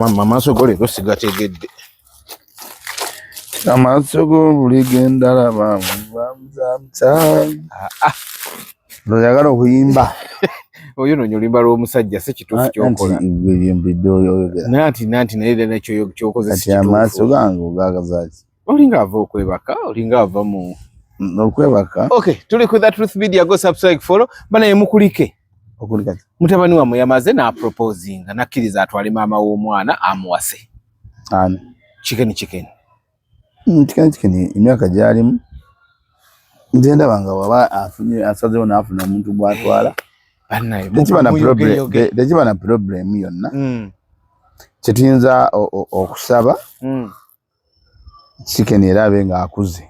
Mama amaaso go leero sigategedde. Amaaso go buli ge ndalaba Ah, oyagala okuyimba. Oyo noonya oluyimba lw'omusajja si kituufu kyokola. Anti gwe byempidde oyogera. Naye anti naye era nakyo kyokoze si Kati amaaso kituufu. gange ogagaza ki? Olinga ava okwebaka, olinga ava mu Okwebaka Okay, tuli ku The Truth Media, go subscribe, follow. Bana mukulike. okulika ki? Mutabani wammwe yamaze n'aproposinga n'akkiriza atwale maama w'omwana amuwase. Ani? Chicken chicken. Chicken chicken emyaka gy'alimu nze ndaba nga waba afunye asazeewo n'afuna omuntu gw'atwala Bannaye tekiba na problem muyogeyoge. tekiba na problem yonna. Kye tuyinza okusaba Chicken era abe ng'akuze.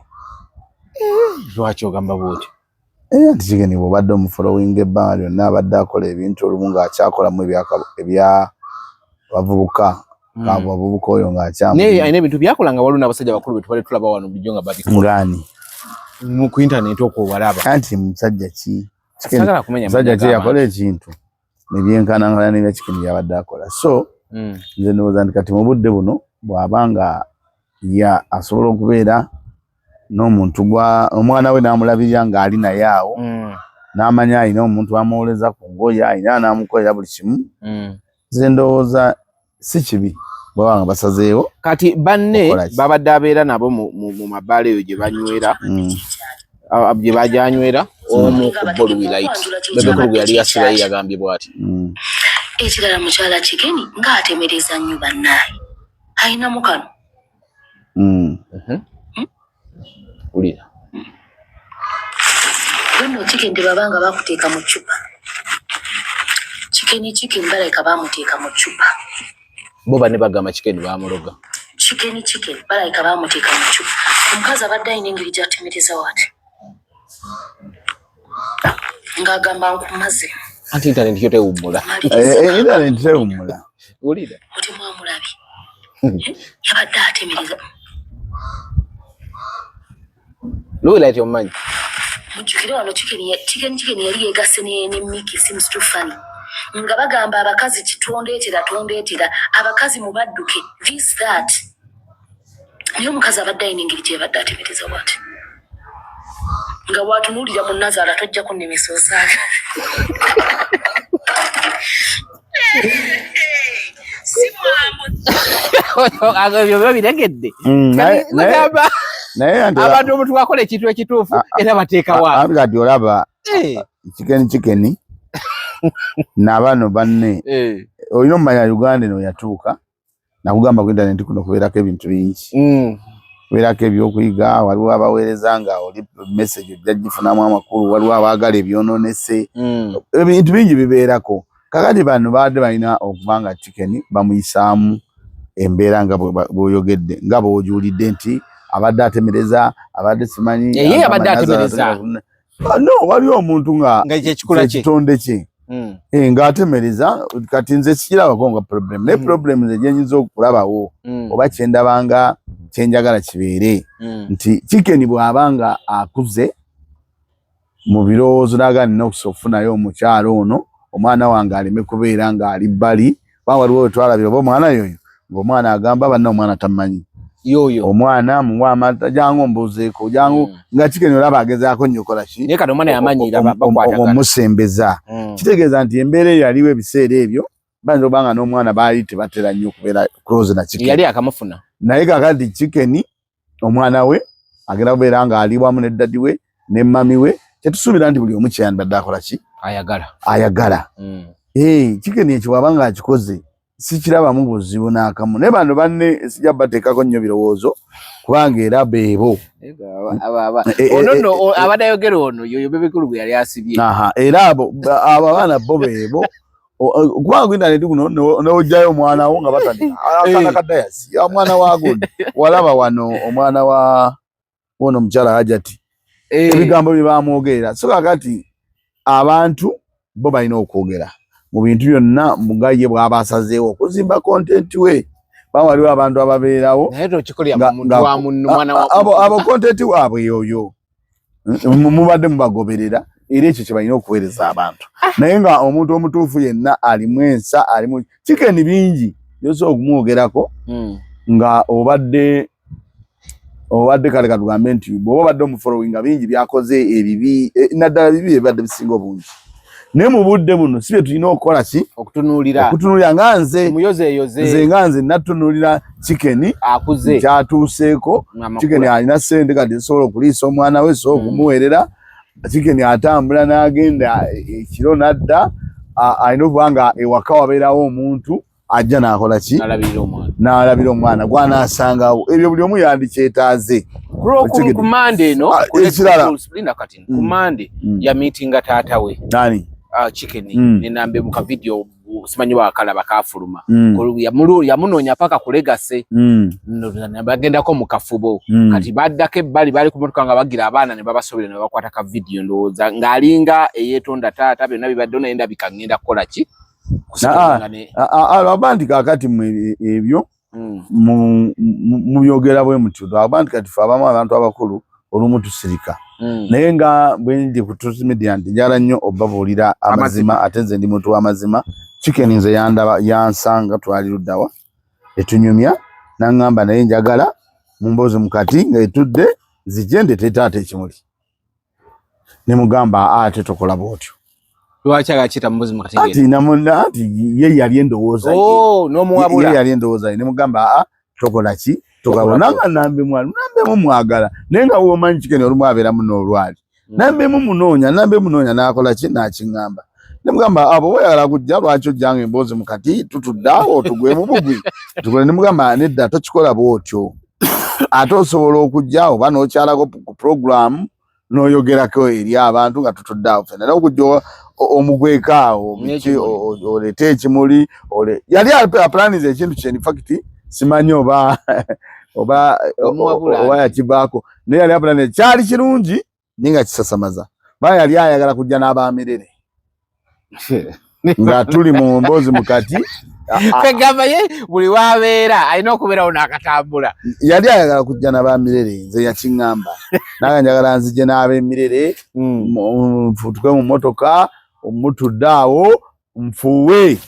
Lwaki ogamba bw'otyo? Era nti Chicken bw'obadde omufollowinga ebbanga lyonna abadde akola ebintu olumu ng'akyakolamu ebya bavubuka abavubuka oyo ng'akyamu. Naye alina ebintu byakola nga waliwo n'abasajja bakulu be tubadde tulaba wano bulijjo nga babikola. Ng'ani? Mu ku internet okwo obalaba. Anti musajja ki? Chicken Saagala kumenya musajja mannya ki yakola g'abantu. ekintu ne byenkanankana n'ebya Chicken by'abadde akola. So nze ndowooza nti kati mu budde buno bw'aba nga ya asobola okubeera n'omuntu gwa omwana we n'amulabirira ng'ali naye awo n'amanya alina omuntu amuwoleza ku ngoye alina n'amukolera buli kimu. Nze ndowooza si kibi bw'aba nga basazeewo. Kati banne Okola ki? babadde abeera nabo mu mabaala eyo gye banywera gye bajanywera omu ku bo Louis Light Bebe Cool gwe yali yasiba ye yagambye bw'ati. Ekirala mukyala Chicken ng'atemereza nnyo bannaaye alinamu kano. Wulira. Nno Chicken tebabanga bakuteeka mu ccupa. Chicken chicken balabika baamuteeka mu ccupa. Bo banne bagamba Chicken baamuloga. Chicken chicken balabika baamuteeka mu ccupa. Omukazi abadde alina engeri gy'atemereza wati. Ng'agamba nkumaze. Anti internet yo tewummula. Internet tewummula. Wulira. Mutima amulabye. Yabadde atemereza. Louis Light omumanyi? Mujjukire wano Chicken chicken chicken yali yeegasse ne Mickey seems too funny. Nga bagamba abakazi kitondeetera tondeetera abakazi mubadduke this that. Naye omukazi abadde alina engeri gy'abadde atemereza bw'ati. Nga bw'atunuulira mu nnazaala tojja kunnemesa osaaga. Ebyo biba biregedde. Naye naye anti abantu omuntu wakola ekintu ekituufu era bateekawo. Anti kati olaba Chicken chicken n'abano banne olina omumanya Uganda eno yatuuka nakugamba ku internet kuno kubeerako ebintu bingi. Kubeerako ebyokuyiga, waliwo abaweereza nga oli message ojja gifunamu amakulu, waliwo abaagala ebyonoonese. Ebintu bingi bibeerako. Kakati bano babadde balina okuba nga Chicken bamuyisaamu embeera nga bw'oyogedde nga bw'ojuulidde nti abadde atemereza abadde simanyi. Ye abadde atemereza. No, waliwo omuntu nga Nga kyekikula kye. ekitonde kye. Ng'atemereza kati nze sikirabako nga problem naye problem nze gye nyinza okulabawo oba kyendabanga kyenjagala kibeere nti Chicken bw'aba nga akuze mu birowoozo n'agamba nina okufunayo omukyala ono omwana wange aleme kubeera ng'ali bbali kubanga waliwo we twalabira oba omwana yoyo ng'omwana agamba banne omwana tamanyi. Yoyo. Omwana muwa amata jangu ombuuzeeko jangu nga Chicken olaba agezaako nnyo okola ki? Naye kati omwana yamanyiira bakwatagana. Omusembeza. Kitegeeza nti embeera eyo yaliwo ebiseera ebyo bayinza okuba nga n'omwana baali tebatera nnyo okubeera close na Chicken. Yali akamufuna. Naye kaakati Chicken omwana we agenda kubeera ng'ali wamu ne ddadi we ne mami we tetusuubira nti buli omu kyeyandibadde akola ki? Ayagala. Ayagala. Chicken ekyo bw'aba ng'akikoze sikirabamu buzibu n'akamu naye bano banne sijja bateekako nnyo birowoozo kubanga era beebo. Ono nno abadde ayogera ono yoyo Bebe Cool gwe yali asibye. Era abo abaana bo beebo. Kubanga ku internet kuno n'oggyayo omwana wo nga batandika akaana ka Dayasi omwana wa gundi walaba wano omwana wa ono omukyala Hajati ebigambo bye bamwogerera. So kakati abantu bo balina okwogera mu bintu byonna nga ye bw'aba asazeewo okuzimba content we ba waliwo abantu ababeerawo Naye tokikolera mu muntu wa munno mwana wa abo content waabwe yoyo mubadde mubagoberera era ekyo kye balina okuweereza abantu. Naye nga omuntu omutuufu yenna alimu ensa alimu Chicken bingi Byosobola okumwogerako nga obadde obadde kale katugambe nti bw'oba obadde omufollowinga, bingi byakoze ebibi, naddala bibi ebibadde bisinga obungi, naye mu budde buno si bye tulina okukola ki? Okutunuulira. Okutunuulira nga nze Muyozeeyoze. Nze nga nze natunuulira Chicken Akuze. Kyatuuseeko. Amakula. Chicken alina sente kati zisobola okuliisa omwana we, sobola okumuweerera. Chicken atambula n'agenda ekiro n'adda, alina okuba nga ewaka wabeerawo omuntu ajja n'akola ki? Nalabirira omwana. N'alabira omwana gwanaasangawo. Ebyo buli omu yandikyetaaze. Okitegedde? Ku Mande eno Ah, ekirala. Linda kati ku Mande yamiitinga taata we. Nani? Chicken nenambe mu kavidiyo, simanyi wakalaba kafuluma. Yamunoonya paka ku Legacy. Bagendako mu kafubo. Kati baddako ebbali, bali ku motoka nga bagira abaana ne babasobera ne babakwata ka vidiyo, ndowooza ng'alinga eyeetonda taata byonna bibaddewo, naye ndabika ngenda kukola ki? Kusitula Lwaba nti kaakati mmwe ebyo mubyogera bwe mutyo, lwaba nti kati fe abamu abantu abakulu olumu tusirika, naye nga bwe ndi ku Truth Media nti njagala nnyo obabuulira amazima, ate nze ndi muntu w'amazima. Chicken nze yandaba, yansanga, twali luddawa etunyumya, naŋŋamba naye njagala mu mboozi mukati nga etudde nzije ndeete taata ekimuli. Ne mugamba, ate tokola bw'otyo. Lwaki agakiyita mubuzi mukati? Anti namuna anti ye yali endowooza ye. Oh, n'omuwabula. Ye yali endowooza ye. Ne mugamba, aa, tokola ki, tokola. Tokola. Nanga nambe mwana nambemu mwagala, naye nga womanyi Chicken olumu abeeramu n'olwali. Nambemu munoonya, nambe munoonya, n'akola ki, n'akiŋŋamba. Ne mugamba, abo oyagala kujja, lwaki ojjanga emboozi mukati tutudde awo tugwemu bugwi tukole? Ne mugamba, nedda, tokikola bw'otyo, ate osobola okujja oba n'okyalako ku program n'oyogerako eri abantu nga tutudde awo ffenna, naye okujja omugweko awo biki, N'ekimuli. Oleete ekimuli yali aplaniza ekintu kye. In fact simanyi oba Omuwabula oba nti. Yakivaako, naye yali aplaniza, kyali kirungi naye nga kisasamaza. Ba yali ayagala kujja n'abamirere nga tuli mu mboozi mukati. Kagamba ye buli wabeera alina okubeerawo n'akatambula. Yali ayagala kujja n'abamirere, nze yakiŋŋamba, nange njagala nzije n'ab'emirere, nfutuke mu motoka mutudde awo nfuuwe,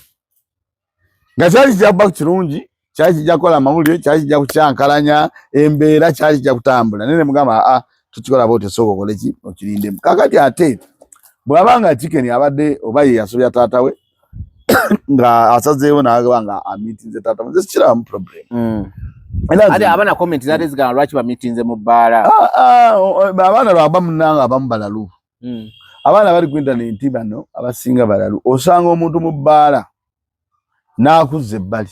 nga kyali kijja kuba kirungi, kyali kijja kukola amawulire, kyali kijja kukyankalanya embeera, kyali kijja kutambula, naye ne mugamba, aa, tukikola bwotyo, sooka okole ki, okirindemu. Kakati ate bw'aba nga Chicken abadde oba ye yasobya taata we nga asazeewo n'agaba nga amiitinze taata we, nze sikirabamu problem. Era Ate abaana comment zaali zigamba lwaki bamiitinze mu bbaala. Ah, ah, abaana lwaba munanga abamu balalu. Abaana bali ku intaneti bano abasinga balalu. Osanga omuntu mu bbaala n'akuzza ebbali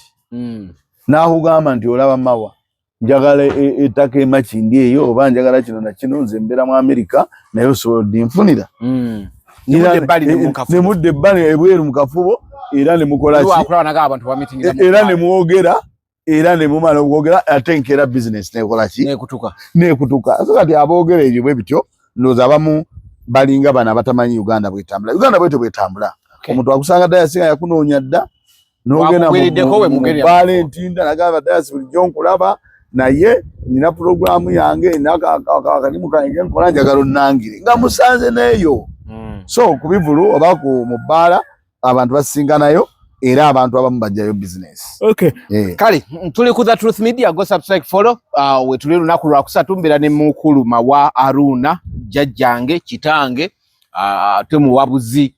n'akugamba nti, olaba mawa, njagala ettaka emakindi eyo, oba njagala kino na kino, nze mbeera mu Amerika naye osobola oddinfunira. Nemudda ebbali ne mu kafubo. Nemudda ebbali ebweru mu kafubo, era ne mukola ki? Wakulaba naga abantu bamiitingira mu Era bbaala. ne mwogera, era ne mumala okwogera, ate nkeera bizinesi nekola ki? Nekutuka. Nekutuka. So kati aboogera ebyo bwe bityo, ndowooza abamu balinga bano abatamanyi Uganda bwetambula. Uganda bwetyo bwetambula. Omuntu akusanga dayasi nga yakunoonya dda, n'ogenda Wakugwiriddeko we mu mugeri bbaala entinda, nagamba, dayasi bulijjo nkulaba, naye nina pulogulaamu yange, nina akalimu kange nkola, njagala onnangire, nga musanze n'eyo. So ku bivulu oba ku mu bbaala abantu basisinkanayo, era abantu abamu bajjayo bizinesi. Okay. Eh. Kale tuli ku The Truth Media, go subscribe, follow. We tuli lunaku lwa kusatu, mbeera ne mukulu Mawa Aruna, jjajjange, kitange, ate muwabuzi.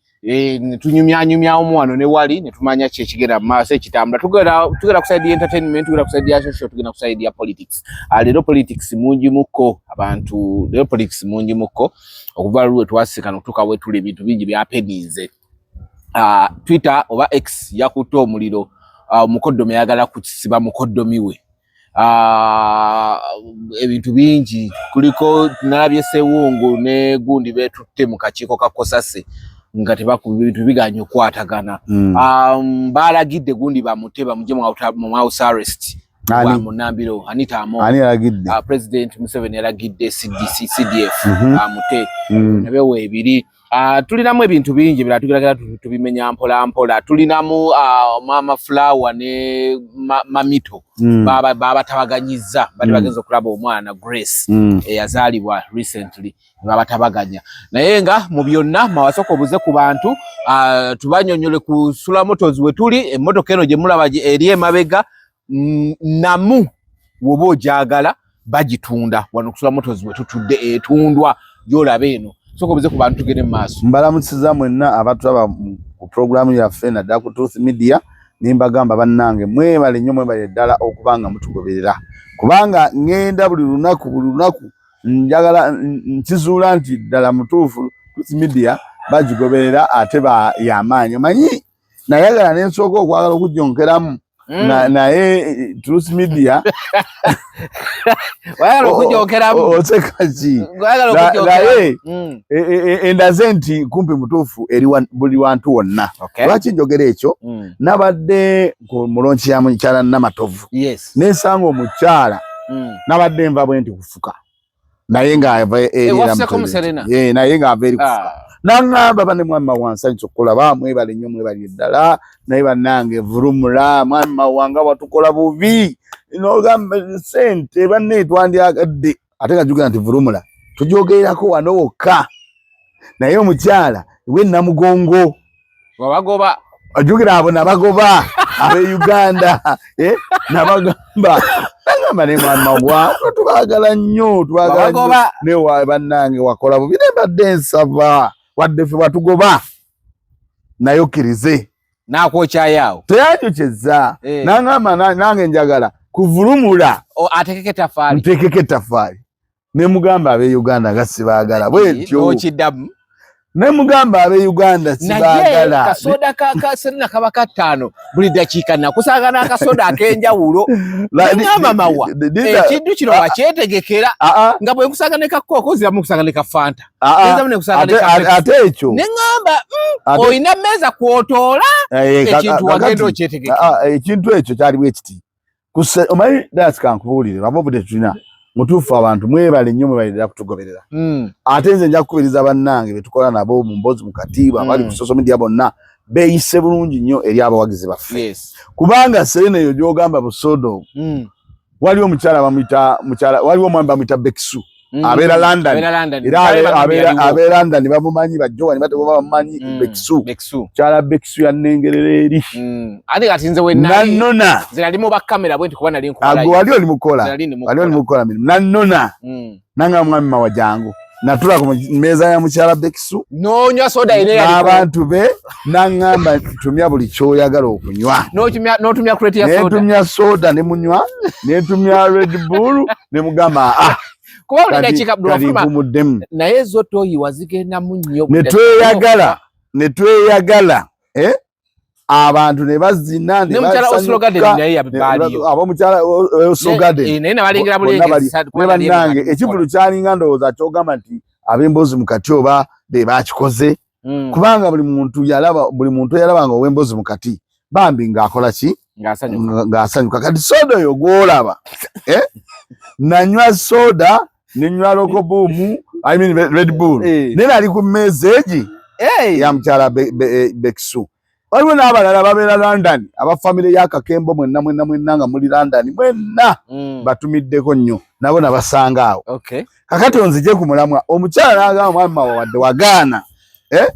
Tunyumyanyumyawo wano ne wali ne tumanya ki ekigenda mu maaso ekitambula. Tugenda ku side ya entertainment, tugenda ku side ya social, tugenda ku side ya politics. Leero politics mungi mukko abantu, leero politics mungi mukko okuva lwe twasikana okutuuka we tuli, ebintu bingi byapeninze. Twitter oba X yakutte omuliro, omukoddomi ayagala kusiba mukoddomi we. Ebintu bingi kuliko, nalabye Sewungu ne gundi betutte mu kakiiko ka Kosase nga tebaku bintu biganye okukwatagana. Balagidde gundi bamute, bamugye mu house arrest. Ani? Wa Munambiro Anita Among. Ani yalagidde? President Museveni yalagidde CDC, CDF amute. Nabewo ebiri. Tulinamu ebintu bingi birala tugeragera tubimenya mpola mpola. Tulinamu Mama Flower ne Mamito babatabaganyizza bali bagenze okulaba omwana Grace eyazaalibwa recently, babatabaganya. Naye nga mu byonna mawasooka obuze ku bantu, tubanyonyole ku Sula Motors we tuli. Emmotoka eno gye mulaba eri emabega namu woba ogyagala bagitunda wano ku Sula Motors we tutudde, etundwa gy'olaba eno. Sooka obuze ku bantu tugende mu maaso. Mbalamusiza mwenna abatulaba ku puroguramu yaffe naddala ku Truth Media, nembagamba bannange mwebale nnyo, mwebale ddala okuba nga mutugoberera, kubanga ŋŋenda buli lunaku buli lunaku njagala nkizuula nti ddala mutuufu Truth Media bagigoberera ate ba yamaanyi. Omanyi nayagala nensooka okwagala okujjonkeramu naye Truth Media Oyagala okujonkeramu. Oseka ki? Oyagala okujonkeramu. Naye endaze nti kumpi mutuufu eri buli wantu wonna. Lwaki njogera ekyo? Nabadde ku mulonki ya mukyala Namatovu, nensanga omukyala, nabadde nva bwe nti kufuka naye ng'ava eri Eh, era wafuseko mu mu toilet. Serena? Eh, naye ng'ava eri kufuka, naŋŋamba, "Bane mwami Mawansa, okukulaba, mwebale nnyo, mwebale ddala, naye bannange vulumula mwami Mawanga watukola bubi, nogamba sente banne twandyagadde." Ate nga jjukira nti vulumula tugyogererako wano wokka, naye omukyala we Namugongo Wabagoba. Ajjukira abo nabagoba ab'e Uganda, eh, nabagamba, nagamba ne mwami Mawa tubaagala nnyo, tubaagala nnyo. Wabagoba. Ne bannange wakola bubi, ne mbadde nsaba wadde ffe watugoba naye okkirize. N'akwokyayo awo. Teyanjokyezza. Eh. Nangamba, "Nange njagala kuvulumula Atekeko etafaali. Nteekeko ettafaali." Ne mugamba ab'e Uganda nga sibaagala bwentyo. N'okiddamu. Ne mugamba ab'e Uganda Naye sibaagala. Kasoda ka Serena kaba kataano, buli dakiika nakusanga n'akasoda ak'enjawulo. Neŋŋamba, Mawa, ekintu kino wakyetegekera, nga bwe nkusanga ne kakooko, nziramu nkusanga ne ka Fanta, nziramu ne nkusanga ne ka Pepsi. Ate ekyo Ne ŋŋamba, olina mmeeza kw'otoola ekintu wagenda okyetegekera. Ekintu ekyo kyali bwe kiti. Omanyi dasi kankubuulire, lwaba obudde tulina mutuufu. Abantu mwebale nnyo, mwebale ddala kutugoberera. Ate nze nja kukubiriza bannange betukola nabo mu mboozi mu katiibwa abali ku social media bonna beeyise bulungi nnyo eri abawagizi baffe, kubanga Serena eyo gy'ogamba busodo, waliwo omukyala bamuyita mukyala, waliwo omwami bamuyita Bekisu, abeera London. Abeera London. Era Kale bambi yaliwo. Abeera London bamumanyi, bajjowani batebo bamumanyi. Bekisu, Bekisu. Mukyala Bekisu yannengerera eri. Ate kati nze we nali Nannona. Nze nali mu bakamera bwe nti kuba nali nkola. Ago wali oli mukola. Nze nali ndi Wali oli mukola. mukola mirimu, nannona, nanga, "Mwami Mawa, jangu." Natula ku mmeeza ya mukyala Bekisu N'onywa soda ene yaliko. N'abantu be, naŋŋamba, "Tumya buli kyoyagala okunywa." N'otumya crate ya soda. Netumya soda ne munywa, netumya Red Bull, ne mugamba, "Ah, Kuba buli kati dakiika kati lwafuluma mpumuddemu." Naye zo toyiwa zigendamu nnyo buli Ne dakiika. tweyagala, ne tweyagala, eh? Abantu ne bazina ne Ne mukyala Oslo Garden basanyuka. naye yabaaliyo. Ab'omukyala Oslo Garden. Eh, naye nabalengera Bonna bulengezi ne bannange ekivulu kyalinga ndowooza kyogamba nti ab'emboozi mu kati oba be bakikoze, kubanga buli muntu yalaba, buli muntu eyalabanga ow'emboozi mu kati bambi ng'akola ki? Ng'asanyuka. Ng'asanyuka. Kati soda oyo gw'olaba, eh? Nanywa soda, nenywa Loco Boom, I mean Red Bull, naye nali ku mmeeza egi ya mukyala Bekisu. Waliwo n'abalala babeera London, aba famire ya Kakembo, mwenna mwenna mwenna nga muli London mwenna, batumiddeko nnyo, nabo nabasanga awo. Kakati onzije ku mulamwa. Omukyala n'agamba, "Mwami Mawa, wadde wagaana, eh?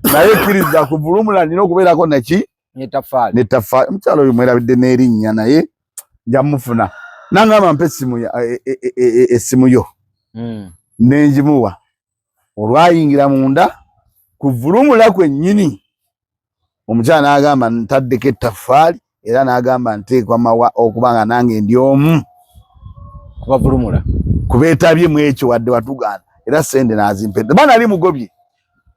Naye kkiriza kuvulumula, nina okubeerako naki N'ettafaali. N'ettafaali." Omukyala oyo mwerabidde n'erinnya, naye nja mufuna. Nangamba, "Mpa essimu essimu yo." Nenjimuwa. Olwayingira munda kuvulumula kwennyini, omukyala n'agamba, "Ntaddeko ettaffaali," era n'agamba, "Nteekwa Mawa okuba nga nange ndi omu Kubavulumula. Kubeetabye mu ekyo, wadde watugaana." Era sente n'azimpedde, ba nali mugobye.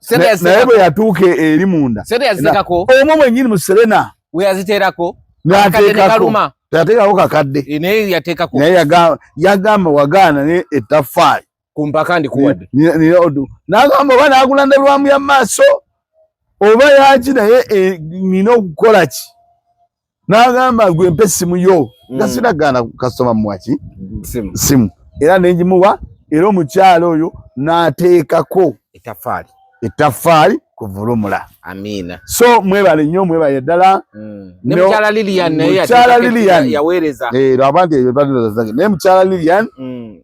Sente Naye bwe yatuuka eri munda, Sente yaziteekako. Omwo mwennyini mu Serena. We yaziteerako. Akadde ne N'ateekako. kaluma. Teyateekako kakadde. Eh, naye yateekako. Naye yagamba, "Wagaana, naye ettaffaali Ku mpaka ndikuwadde. N'agamba oba n'agula ndabirwamu ya maaso oba yaki, naye nina okukola ki? N'agamba, "Gwe mpa essimu yo." Nga sinagaana kasitoma muwaki Simu. simu, era nengimuwa, era omukyala oyo n'ateekako Etafaali. Ettaffaali kuvulumula. Amiina. So mwebale nnyo, mwebale ddala. Ne mukyala Lilian naye Mukyala Lilian yaweereza. Lwaba nti ebyo badde naye mukyala Lilian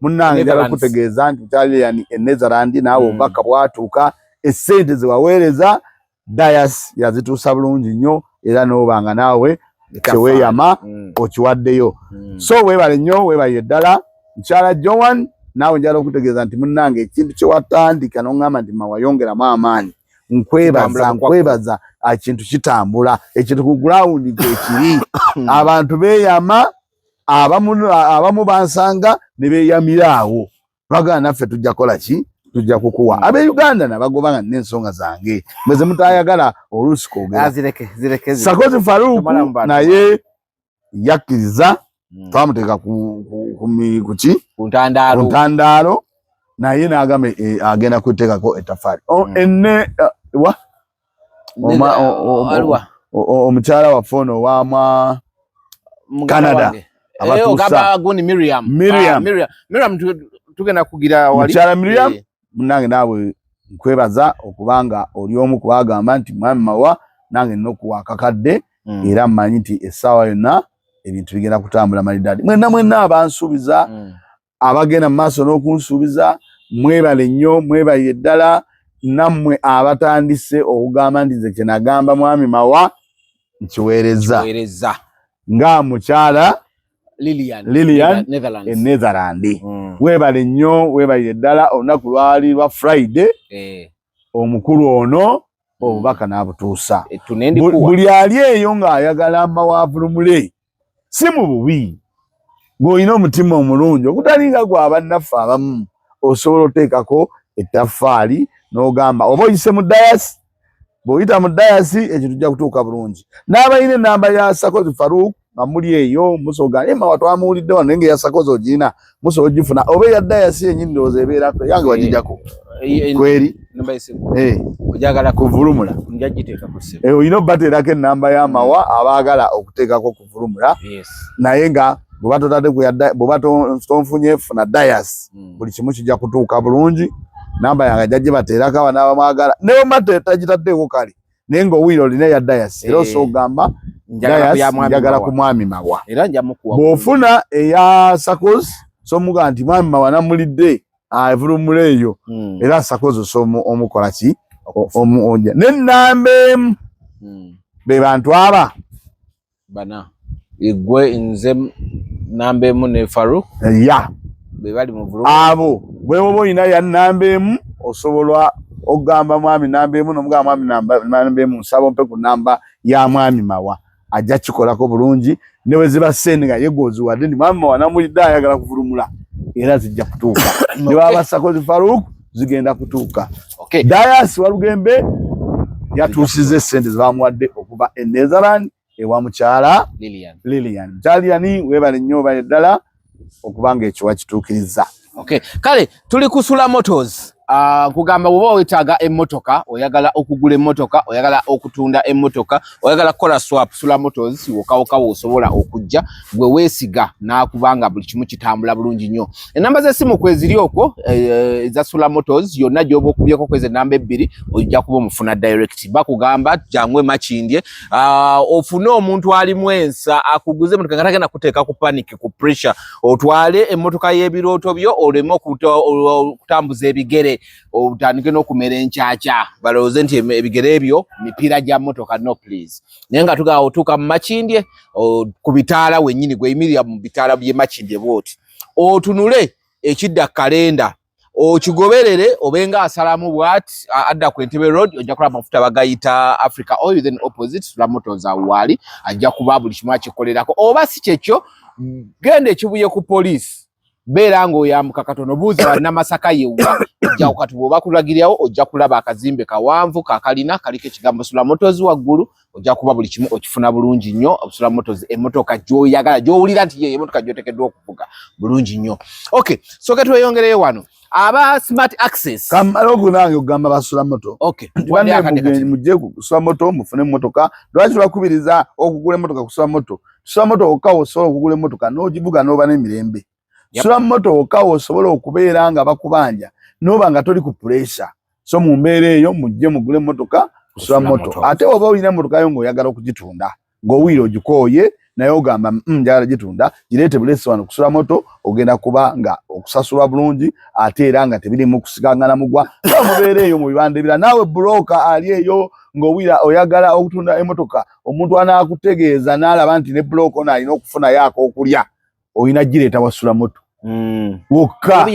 munnange njagala kutegeeza nti mukyala Lilian e Netherland naawe obubaka bwatuuka, essente ze waweereza Dayas yazituusa bulungi nnyo, era n'oba nga naawe kyeweeyama okiwaddeyo. So weebale nnyo, weebalire ddala. Mukyala Joan naawe njagala okutegeeza nti munnange ekintu kye watandika n'oŋŋamba nti mawayongeramu amaanyi, nkwebaza, nkwebaza, ekintu kitambula, ekintu ku ground kwekiri. Abantu beeyama, abamu bansanga ne beeyamira awo, bagamba naffe tujja kukola ki, tujja kukuwa. Ab'e Uganda nabagoba nga nina ensonga zange mwe ze mutayagala oluusi kwogera. Sakozi Faruku naye yakkiriza, twamuteeka kuki ku ntandaalo, naye n'agamba agenda kuteekako ettaffaali. Enne wa omukyala waffe ono owamwa Canada abatuusa Miriam. Miriam. Miriam tugenda kugira wali. Mukyala Miriam munange naawe nkwebaza okubanga oli omu kubagamba nti mwami Mawa nange nina okuwa akakadde, era mmanyi nti essaawa yonna ebintu bigenda kutambula malidaadi. Mwenna mwenna abansuubiza, abagenda mu maaso n'okunsuubiza, mwebale nnyo, mwebalire ddala. Nammwe abatandise okugamba nti nze kye nagamba mwami Mawa nkiweereza nga mukyala Lilian, Lilian e Netherland. Weebale nnyo, weebalire ddala. Olunaku lwali lwa Friday, omukulu ono obubaka n'abutuusa. Buli ali eyo ng'ayagala amawaavulumule, si mu bubi, ng'olina omutima omulungi okutalinga gwa bannaffe abamu, osobola oteekako ettaffaali n'ogamba oba oyise mu dayasi, bw'oyita mu dayasi ekyo tujja kutuuka bulungi. N'abalina ennamba ya Sakozi Farouk nga muli eyo musoga ema watwamuwulidde wano, naye nga eya Sakozi ogirina musobola ogifuna, oba eya dayasi yennyini ndowooza ebeerako yange wagijjako kweri kuvulumula, olina obateerako ennamba y'amawa abaagala okuteekako kuvulumula, naye nga bw'oba totadde bw'oba tonfunye funa dayasi, buli kimu kijja kutuuka bulungi. Namba yange ajja gibateerako abana abamwagala, ne bwemba tagitaddeeko kale, naye ng'owulira olina eya dayasi era osobola okugamba njagala ku mwami Mawa. Bw'ofuna eya Sakozi somuga nti mwami Mawa namulidde avulumula eyo, era Sakozi osobola omukola ki omuonja n'ennamba emu be bantu aba bana igwe nze namba emu ne Farouk ya be bali mu vulu abo. Bwe woba olina ya namba emu osobola okugamba mwami namba emu n'omugamba mwami namba emu nsaba ompe ku namba ya mwami Mawa, ajja kikolako bulungi. Ne bwe ziba sente nga ye gw'oziwadde nti mwami Mawa namulidde ayagala kuvulumula, era zijja kutuuka. Ne baba Sakozi Farouk zigenda kutuuka. Dayasi Walugembe yatuusiza essente ze bamuwadde okuva e Netherland ewa mukyala Lilian. Lilian. Mukyala Lilian weebale nnyo, weebale ddala okubanga ekyo wakituukiriza. Okay. Kale tuli ku Sula Motors. Kugamba bw'oba weetaaga emmotoka, oyagala okugula emmotoka, oyagala okutunda emmotoka, oyagala kukola swap, Sula Motors wokawoka w'osobola okujja gwe weesiga n'akubanga buli kimu kitambula bulungi nnyo. Ennamba z'essimu kweziri okwo eza Sula Motors yonna gy'oba okubyeko kwezi ennamba ebbiri ojja kuba omufuna direct. Bakugamba jangu e Makindye, ofune omuntu alimu ensa akuguze emmotoka nga tagenda kuteeka ku panic, ku pressure, otwale emmotoka y'ebirooto byo oleme okutambuza ebigere otandike n'okumera enkyakya balowooze nti ebigere ebyo mipiira gya mmotoka. No, please. Naye nga tugamba otuuka mu Makindye ku bitaala wennyini, gweyimirira mu bitaala by'e Makindye bw'oti otunule ekidda kalenda okigoberere obenga asalamu bwati adda ku Entebbe Road, ojja kulaba amafuta bagayita Africa Oil, then opposite Sula Motors awo waali, ajja kuba buli kimu akikolerako. Oba si kyekyo, genda ekibuye ku poliisi, beera ng'oyambuka katono, buuza bannamasaka yewa, ojja kati bw'oba kulagirirawo ojja kulaba akazimbe kawanvu kakalina kaliko ekigambo Sula Motors waggulu, ojja kuba buli kimu okifuna bulungi nnyo. Sula Motors, emmotoka gy'oyagala gy'owulira nti ye emmotoka gy'oteekeddwa okuvuga bulungi nnyo. Okay, so tweyongereyo wano aba Smart Access. Kamala ogunange okugamba basula moto. Okay. Mujje kusula moto mufune emmotoka. Lwaki tubakubiriza okugula emmotoka kusula moto? Sula moto wokka osobola okugula emmotoka n'ogivuga n'oba n'emirembe. Sula moto wokka osobola okubeera nga bakubanja n'oba nga toli ku pressure. So mu mbeera eyo mujje mugule emmotoka kusula moto. Ate oba olina emmotoka yo ng'oyagala okugitunda ng'owulira ogikooye naye ogamba njagala gitunda, gireete buleesi wano kusula moto, ogenda kuba nga okusasulwa bulungi ate era nga tebirimu kusikangana mugwa. Mubeera eyo mu bibanda ebirala, naawe bulooka ali eyo ng'owulira oyagala okutunda emmotoka, omuntu anaakutegeeza n'alaba nti ne bulooka ono alina okufunayo ak'okulya, olina gireeta wasula moto wokka,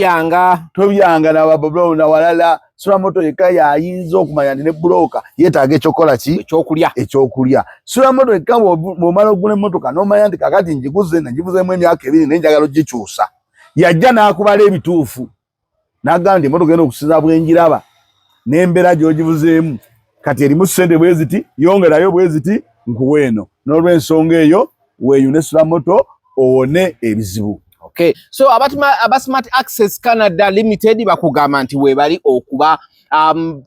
tobyanga nawalala. Sula moto yekka yayinza okumanya nti ne bulooka yeetaaga ekyokukola ki, ekyokulya. Sula moto yekka bw'omala okugula emmotoka n'omanya nti kakati ngiguze nagivuzeemu emyaka 2 naye njagala ogikyusa, yajja n'akubala ebituufu n'agamba nti emmotoka eno okusinza bwengiraba n'embeera gy'ogivuzeemu kati erimu ssente bwe ziti, yongerayo bwe ziti nkuwa eno. N'olw'ensonga eyo weeyune Sula Moto owone ebizibu. Okay. So aba Smart Access Canada Limited bakugamba nti webali okuba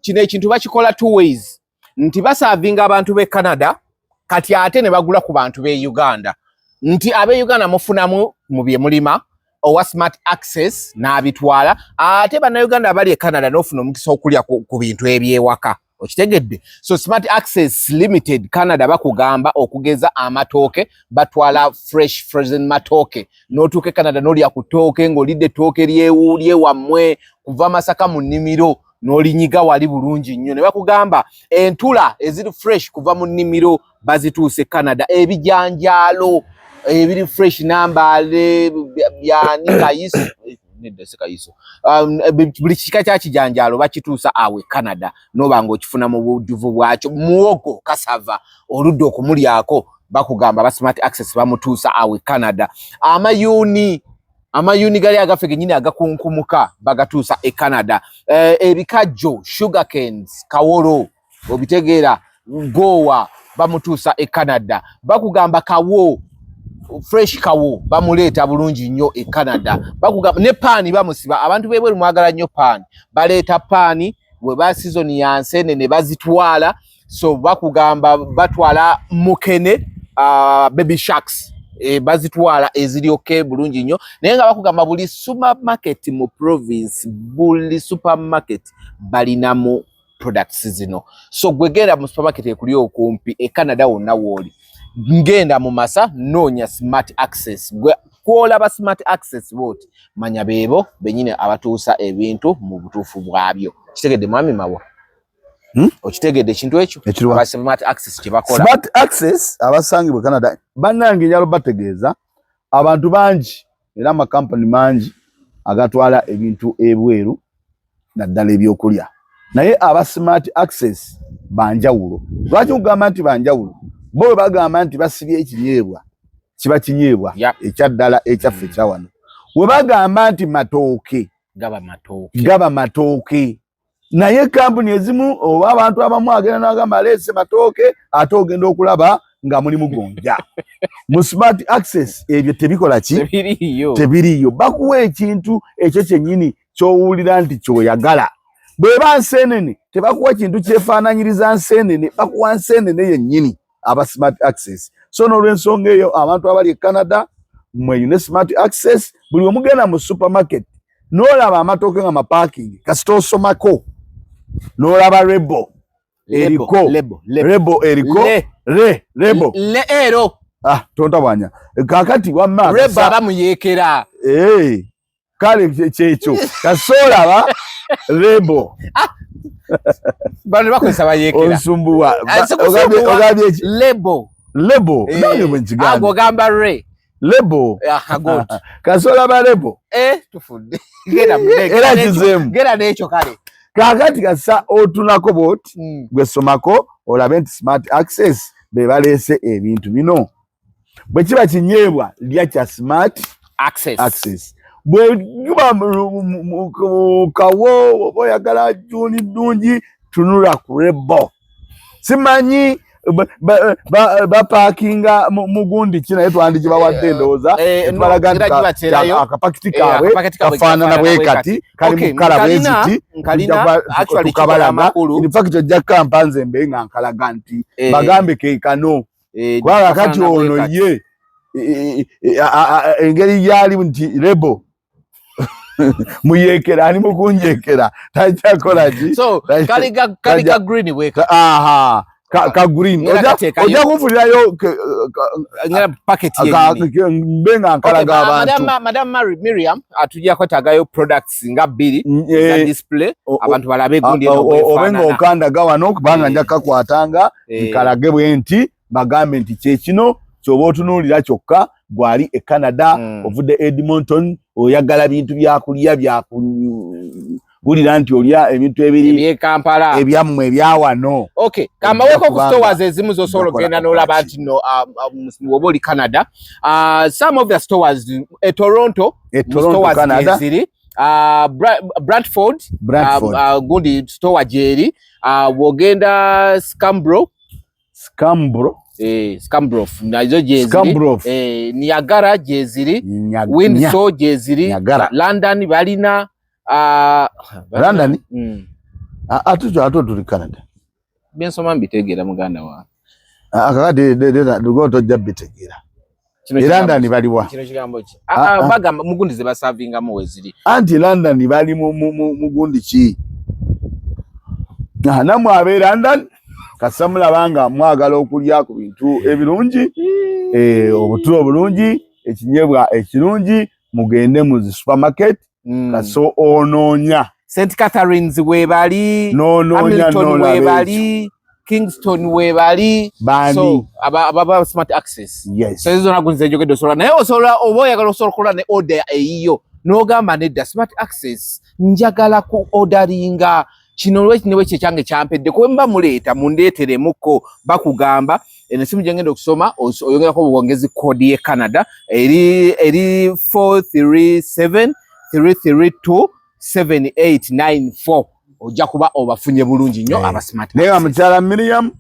kino ekintu bakikola two ways, nti basavinga abantu b'e Canada kati ate ne bagula ku bantu b'e Uganda, nti ab'e Uganda mufunamu mu bye mulima, owa Smart Access n'abitwala, ate bannayuganda abali e Canada n'ofuna omukisa okulya ku bintu ebyewaka. Okitegedde? So Smart Access Limited Canada bakugamba okugeza amatooke, batwala fresh frozen matooke, n'otuuka e Canada n'olya ku ttooke ng'olidde ettooke lyewammwe kuva Masaka mu nnimiro n'olinyiga wali bulungi nnyo. Ne bakugamba entula eziri fresh kuva mu nnimiro bazituuse Canada, ebijanjaalo ebiri fresh, Nambaale, byani, kayiso, nedda si kayiso, buli kika kya kijanjaalo bakituusa awe Canada n'oba ng'okifuna mu bujjuvu bwakyo. Muwogo, cassava, oludda okumulyako, bakugamba ba Smart Access bamutuusa awe Canada. Amayuuni gali agaffe gennyini agakunkumuka bagatuusa e Canada. Ebikajjo, sugar canes, kawolo, obitegeera, gowa bamutuusa e Canada. Bakugamba kawo, fresh kawo bamuleeta bulungi nnyo e Canada. Bakugamba ne paani bamusiba, abantu b'ebweru mwagala nnyo paani, baleeta paani bwe ba season ya nsenene bazitwala. So bakugamba batwala mukene, baby sharks, bazitwala eziryoke bulungi nnyo. Naye nga bakugamba buli supermarket mu province, buli supermarket balinamu products zino. So gwe genda mu supermarket ekuli okumpi e Canada wonna wooli, ngenda mu masa noonya Smart Access. Gwe kwolaba Smart Access bwoti, manya beebo benyini abatuusa ebintu mu butuufu bwabyo. Kitegedde, mwami Mawa? Okitegedde ekintu ekyo? Ekiriwa? Aba Smart Access kye bakola. Smart Access abasangibwa Canada, bannange, njagala bategeeza abantu bangi era amakampani mangi agatwala ebintu ebweru naddala ebyokulya, naye aba Smart Access banjawulo. Lwaki kugamba nti banjawulo? Bo bwe bagamba nti basibye ekinyeebwa, kiba kinyeebwa ekyaddala ekyaffe ekyawano. We bagamba nti matooke, gaba matooke. Gaba matooke. Naye kampuni ezimu oba abantu abamu agenda n'agamba aleese matooke, ate ogenda okulaba nga mulimu gonja. Mu Smart Access ebyo tebikola ki? Tebiriiyo. Tebiriiyo. Bakuwa ekintu ekyo kyennyini ky'owulira nti kyoyagala. Bw'eba nseenene, tebakuwa kintu kyefaananyiriza nseenene, bakuwa nseenene yennyini aba Smart Access. So n'olw'ensonga eyo abantu abali e Canada mweyune Smart Access. Buli wemugenda mu supermarket n'olaba amatooke nga maparking, kasita osomako n'olaba label eriko Lebo, lebo. Label eriko Le. re label. Le ero. Ah, tontabwanya kakati wamma. Rebo aba muyeekera. Eh, kale kyekyo kasita olaba label. Bano bakozesa bayeekera. Onsumbuwa. Ah, sikusumbuwa. Ogambye ki? Lebo. Label. Eh, nange bwe nkigambye. Ago ogamba re. Label. Aha, good. Kasita olaba label. Eh, tufudde. Genda Era kizeemu. Genda n'ekyo kale. Kakati kasita otunako bwoti, gwe somako olabe nti Smart Access be baleese ebintu bino. Bwe kiba kinyeebwa, lya kya Smart Access. Access. Bwe guba kawo oba oyagala juuni ddungi, tunula ku label. Simanyi bapaakinga mu gundi ki, naye twandigibawadde endowooza etubalaga nti era gibateerayo. Akapakiti kaabwe akapakiti kaabwe kafaanana kafaanana bwe bwe kati, kali mu kala bwe ziti. Nkalina, Tujja actually tukabalaga. kikola amakulu. In fact ojja kampa nze mbe nga nkalaga nti bagambe ke kano, kubanga kati kafaanana bwe ono kati. ye engeri gyali nti label. Muyekera ali mukunjekera tajja kola ki? So kali ga kali ga green weka. Aha. Ka, ka green ojja kunfunirayo packet mbe nga nkalaga abantu. Madam Miriam atujja kwetagayo products nga bbiri za display abantu balabe gundi eno obe nga okandaga wano kubanga nja kakwatanga nkalage bwe nti bagambe nti kye kino kyoba otunuulira kyokka gwali e Canada ovudde Edmonton oyagala bintu byakulya byakuwulira nti olya ebintu ebiri e Kampala ebyammwe ebyawano. Okay, kambaweko ku stores ezimu z'osobola okugenda n'olaba nti no woba oli Canada, some of the stores e Toronto, Toronto Canada ziri, Brantford, gundi store gyeri, wogenda Scarborough, Scarborough, Scarborough nazo gyeziri, Niagara gyeziri, Windsor gyeziri, London balina London ate ate tuli Canada. Byensoma mbitegeera muganda wange. Akakati tojja bitegeera. London baliwa? Kino kigambo ki? Bagamba mugundi ze basavingamu weziri. Anti London bali mugundi ki? Nammwe ab'e London kasa mulaba mwagala okulya ku bintu ebirungi, obutulo obulungi, ekinyebwa ekirungi, mugende mu zi supermarket kaso onoonya. St Catherine's webali, Hamilton webali, Kingston webali, so aba Smart Access. Yes. So ezo nagunze njogedde osobola naye osobola oba oyagala osobola okukola ne order eyiyo n'ogamba nedda Smart Access njagala ku orderinga kino olwekino ekyo kyange kyampedde kuba mba muleeta mundeeteremuko bakugamba eno esimu gye ngenda okusoma oyongerako obwongezi code ye Canada eri 437 332 7894 ojja kuba obafunye bulungi nnyo aba Smart. Naye mukyala Miriam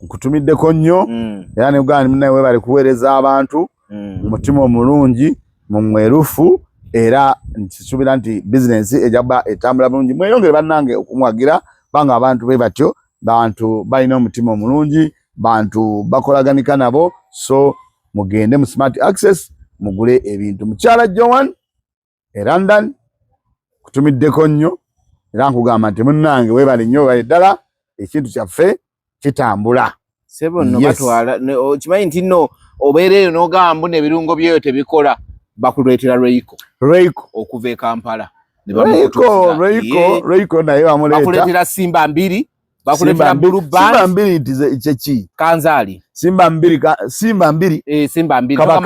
nkutumiddeko nnyo era ne uganda munnaye webale kuweereza abantu mu mutima omulungi mu mwerufu era nkisuubira nti bizinensi ejja kuba etambula bulungi. Mweyongere bannange okumwagira banga abantu be batyo, bantu balina omutima omulungi, bantu bakolaganika nabo, so mugende mu Smart Access mugule ebintu. Mukyala Joan e London kutumiddeko nnyo era nkugamba nti munnange weebale nnyo webale ddala ekintu kyaffe kitambula. Sebo nno batwala okimanyi nti nno obeera eyo n'ogamba mbu n'ebirungo byeyo tebikola bakuleetera Reiko okuva e Kampala. Reiko naye bamuleeta. Bakuleetera Simba mbiri, bakuleetera Blue Band. Simba mbiri nti kyeki? Kanzaali. Simba mbiri Simba mbiri. Simba mbiri. Kaba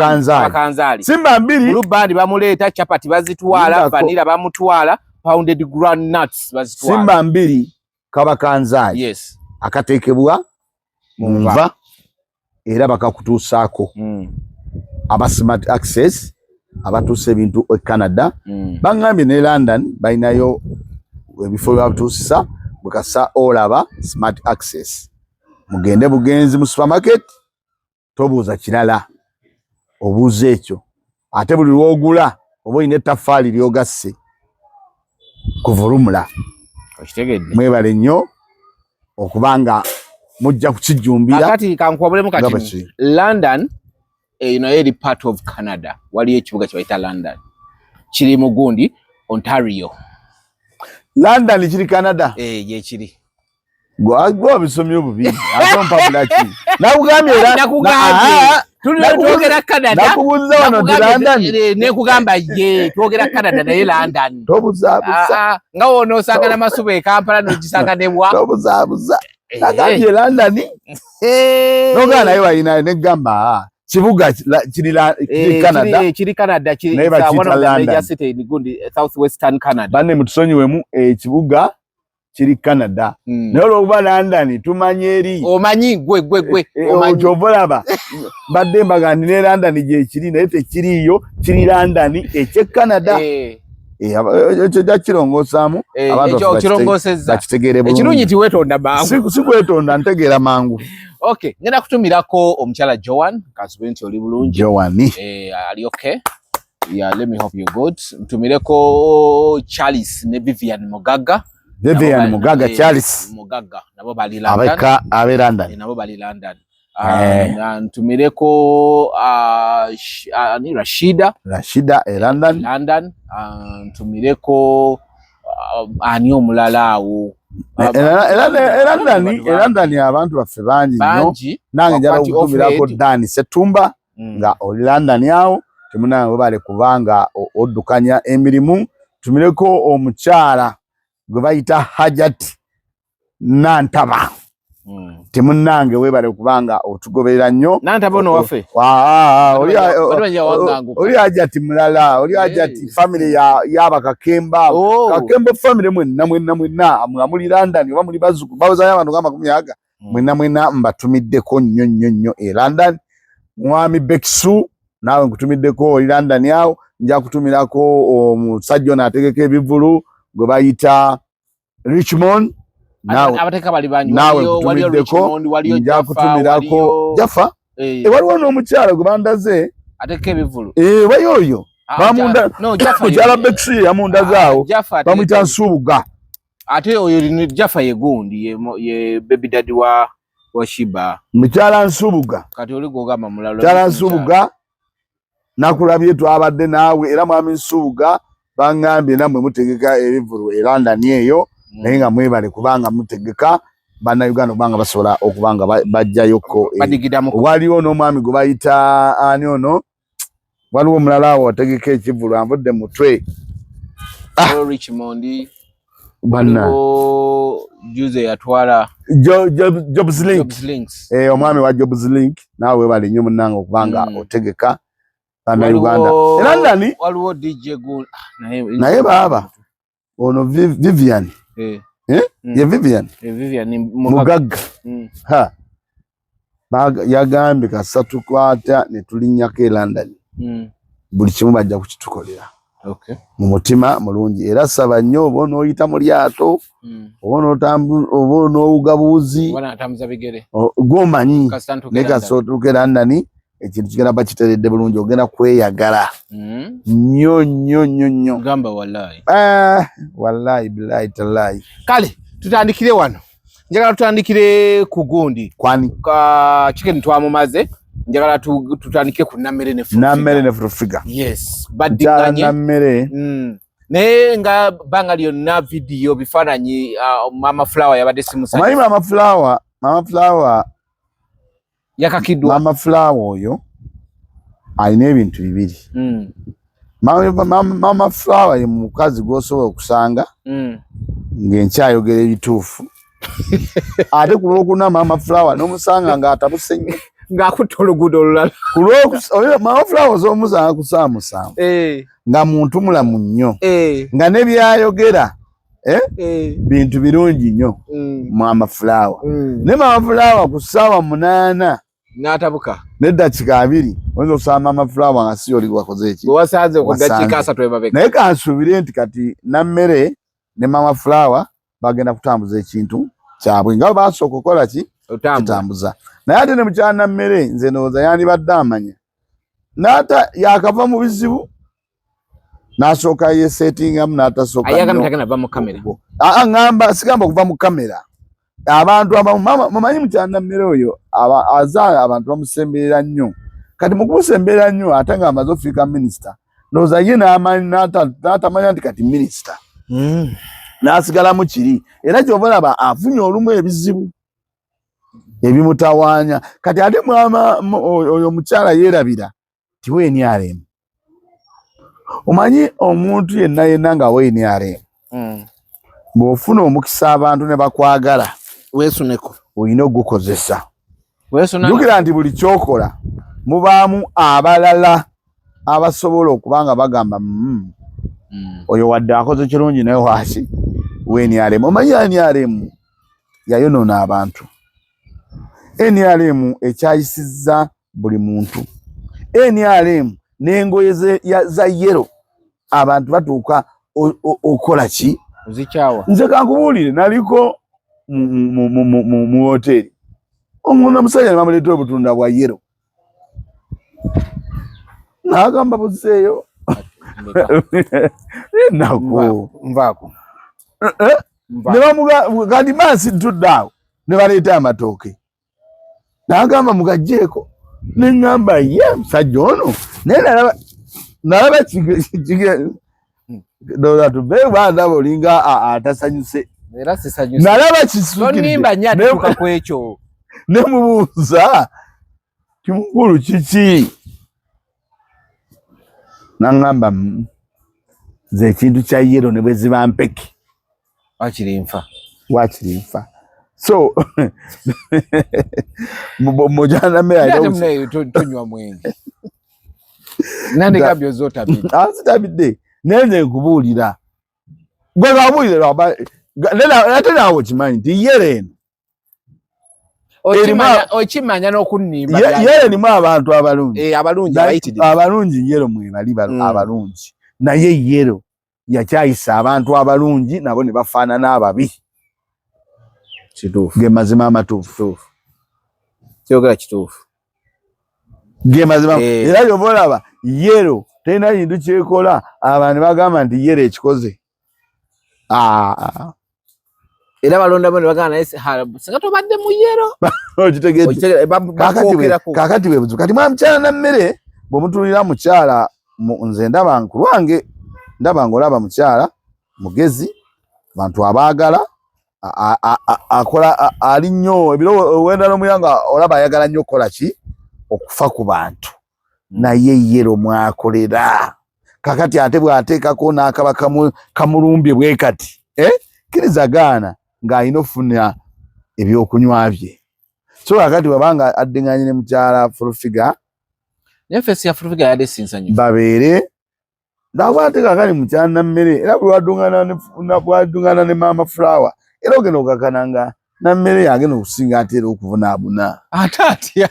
kanzaali. Simba mbiri. Blue Band bamuleeta, chapati bazitwala, vanilla bamutwala, pounded groundnuts bazitwala. Simba mbiri kaba kanzaali. Yes. Akateekebwa mu nva era bakakutuusaako. Aba Smart Access abatuusa ebintu e Canada bangambye ne London balinayo ebifo byebatuusisa bwekasa olaba Smart Access. Mugende bugenzi mu supermarket tobuuza kirala obuuza ekyo ate buli lw'ogula oba olina ettaffaali ly'ogasse kuvulumula. Mwebale nnyo okubanga mujja kukijjumbira. Kati kankuwabulemu kati London eno eri part of Canada, waliyo ekibuga kye bayita London kiri mu gundi Ontario. London kiri Canada? Ye kiri. Gwe obisomye obubi ate ompabula ki? Nakugambye era twogera Canada, nakubuuza wano nti London nekugamba ye twogera Canada naye London. Tobuzaabuza nga w'onoosanga n'amasuba e Kampala n'ogisanga ne bwa tobuzaabuza. Nagambye London nogamba naye walina negamba kibuga kiri Canada, kiri Canada, kiri one of the major city in gundi southwestern Canada. Banne mutusonyiwemu ekibuga kiri Canada naye olwokuba London tumanye eri omanyi gwe gwe gwe kyova olaba mbadde mbaga nti ne London gyekiri naye tekiriiyo, kiri London eky'e Canada. Ekyo ojja kirongosaamu abantu bakitegeere bulungi. Ekirungi ti weetonda mangu. Si kwetonda, ntegeera mangu. Okay, ngenda kutumirako omukyala Joan, kansubire nti oli bulungi. Joan. Ali okay? Yeah, let me hope you're good. Ntumireko Charles ne Vivian Mugaga. Vivian Mugaga, Charles Mugaga nabo bali London. Abeka abe London. Nabo bali London. Ntumireko ani Rashida Rashida e London, London. Ntumireko ani omulala awo e London abantu baffe bangi nnyo. Nange njala okutumirako Dan Setumba nga oli London awo, temunange webale kubanga oddukanya emirimu. Tumireko omukyala gwe bayita Hajat Nantaba. Temunange webale kubanga otugoberera nnyo. Nantaba ono waffe. Oli Hajat mulala, oli Hajat family y'abakakemba. Kakemba family mwenna mwenna mwenna nga muli London oba muli bazzukulu bawozayo abantu nga 20 aga. Mwenna mwenna mbatumiddeko nnyo nnyo nnyo e London. Mwami Beksu naawe nkutumiddeko oli London awo. Nja kutumirako omusajja ono ategeka ebivvulu gwe bayita Richmond. Naawe nkutumiddeko, nja kutumirako Jaffa. Waliwo n'omukyala gwe bandaze ategeka ebivvulu. Waliyo oyo mukyala Beksu yamundaze awo, bamuyita Nsubuga. Ate oyo Jaffa ye gundi ye baby daddy wa Shiba. Mukyala Nsubuga. Kati oli gw'ogamba mulala. Mukyala Nsubuga nakulabye twabadde naawe era mwami Nsubuga bangambye nammwe mutegeka ebivvulu e London eyo, naye nga mwebale kubanga mutegeka bannayuganda kubanga basobola okuba nga bajjayoko. Waliwo n'omwami gwe bayita ani ono, waliwo omulala awo ategeka ekivvulu anvudde mutwe. Richmond Banna. Juze yatwala Jobs Link. Omwami wa Jobs Link naawe webale nnyo munnange okubanga otegeka bannayuganda. Era London waliwo DJ Gun naye baaba ono Vivian. Ye Vivian. Vivian Mugagga. Ha. Yagambye kasita tukwata ne tulinnyako e London. Buli kimu bajja kukitukolera. Mu mutima mulungi era saba nnyo oba onooyita mu lyato oba onoowuga buwuzi gw'omanyi naye kasita otuuka e London ekintu kigenda ba kiteredde bulungi, ogenda kweyagala nnyo nnyo nnyo nnyo. Gamba wallahi. Wallahi billahi tallahi. Kale tutandikire wano. Njagala tutandikire ku gundi. Kwani? Ka chicken twamumaze. Njagala tutandike ku Nammere ne Full Nammere ne Full Figure. Yes, baddinganye. Nammere. Naye nga bbanga lyonna video bifaananyi Mama Flower yabadde simusanyufu. Omanyi Mama Flower, Mama Flower yakakiddwa. Mama Flower oyo alina ebintu bibiri. Mama Flower ye mukazi gw'osobola okusanga ng'enkyayogera ebituufu. Ate ku lwokuna Mama Flower n'omusanga ng'atabuse nnyo. Ng'akutta oluguudo olulala. Ku Mama Flower osobola omusanga ku ssaawa 7. Nga muntu mulamu nnyo. Nga ne by'ayogera bintu birungi nnyo. Mama Flower. Ne Mama Flower ku ssaawa 8 n'atabuka. N'eddakiika 2 oyinza okusanga Mama Flower nga si oli wakoze eki. Wasanze ku ddakiika 3 emabega. Naye kansuubire nti kati Nammere ne Mama Flower bagenda kutambuza ekintu kyabwe nga basooka okukola ki? Kutambuza. Naye ate ne mukyala Nammere nze ndowooza yandibadde amanya. N'ata yakava mu bizibu n'asooka yesetingamu n'atasooka. Ayagamba mu kamera. Ngamba sigamba okuva mu kamera. Abantu abamu mumanyi mukyala Nammere oyo azaala abantu bamusemberera nnyo. Kati mu kumusemberera nnyo ate ng'amaze ofuuka minisita. Ndowooza ye n'atamanya nti kati minisita. N'asigalamu kiri. Era ky'ova olaba afunye olumu ebizibu ebimutawaanya. Kati ate mwama oyo omukyala yeerabira ti we NRM. Omanyi omuntu yenna yenna nga we NRM. Bw'ofuna omukisa abantu ne bakwagala weesuneko olina ogukozesa. Jjukira nti buli ky'okola mubaamu abalala abasobola okuba nga bagamba oyo wadde akoze kirungi naye waaki we NRM. Omanyi NRM yayonoona abantu. NRM ekyayisizza buli muntu. NRM n'engoye za yellow abantu batuuka okola ki? Zikyawa. Nze kankubuulire naliko mu hoteri omuntu omusajja ne bamuleetera obutunda bwa yellow n'agamba buzzeeyo nako nvaako ne bamuga kati maasi ntudde awo ne baleeta amatooke. N'agamba mugajjeeko, ne ŋŋamba ye musajja ono, naye nalaba ndowooza tuve bandaba olinga atasanyuse. Era sisanyuse. Nalaba kisukkiridde. Tonimba nnyo atuuka ku ekyo. Ne mubuuza kimukulu kiki, naŋŋamba nze ekintu kya yero ne bwe ziba mpeke wakiri nfa, wakiri nfa. So mujana mmere tonywa mwenge nandegambye ozotabidde. Sitabidde, naye nze nkubuulira gwe gabuulire, ate naawe okimanyi nti yero eno okimanya n'okunnimba. Yero erimu abantu abalungi. Eh, abalungi. Abalungi yero mwebali abalungi, naye yero yakyayisa abantu abalungi nabo ne bafaanana ababi. Kituufu. Ge mazima amatuufu. Kyogera kituufu. Ge mazima. Era yoba olaba yero terina kintu kyekola, abantu bagamba nti yero ekikoze. Era balondamu ne bagamba naye singa tobadde mu yero. Okitegedde? Kakati bwe buzibu kati mwa mukyala Nammere bw'omutuulira mukyala, nze ndaba nkulwange ndaba ng'olaba mukyala mugezi, bantu abaagala, akola ali nnyo ebiro wenda n'omuya nga olaba ayagala nnyo okukola ki, okufa ku bantu, naye yero mwakolera. Kakati ate bw'ateekako n'akaba kamulumbye bwe kati, eh? Kkiriza gaana ng'alina okufuna ebyokunywa bye. So kakati bw'abanga addinganye ne mukyala Full Figure, naye face ya Full Figure yadde sinsanyu. Babeere nakwate kakali mukyala Nammere, era bwe wadungana ne Maama Flower, era ogenda okakana nga Nammere yagenda okusinga ate era okuvunaabuna. Ate atya?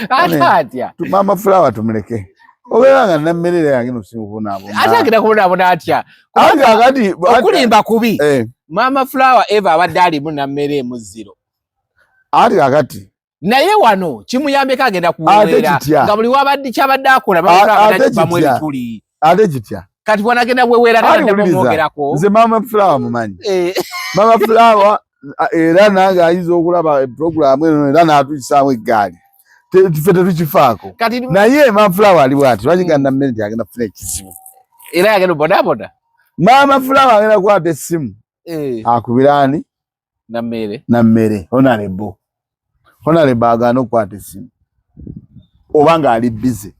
Ate atya? Maama Flower tumuleke, obeera nga Nammere era yagenda okusinga okuvunaabuna. Ate agenda kubonaabona atya? Anti akati okulimba kubi. Maama Flower eva abadde alimu Nammere emuziro. Anti kakati naye wano kimuyambeko agenda kuweera nga buli wabadde kyabadde akola bamu ebituli. Ate kitya? Kati bwanagenda bweweera mwogerako. Nze Maama Flower mumanyi. Maama Flower era nange ayinza okulaba programu eno era n'atuyisaamu eggaali, ffe tetukifaako, naye Maama Flower ali bwati lwaki nga Nammere nti agenda kufuna ekizibu. Era agenda bodaboda. Maama Flower agenda kukwata essimu akubiraani Nammere. Nammere honorable, honorable agaana okukwata essimu oba ng'ali busy.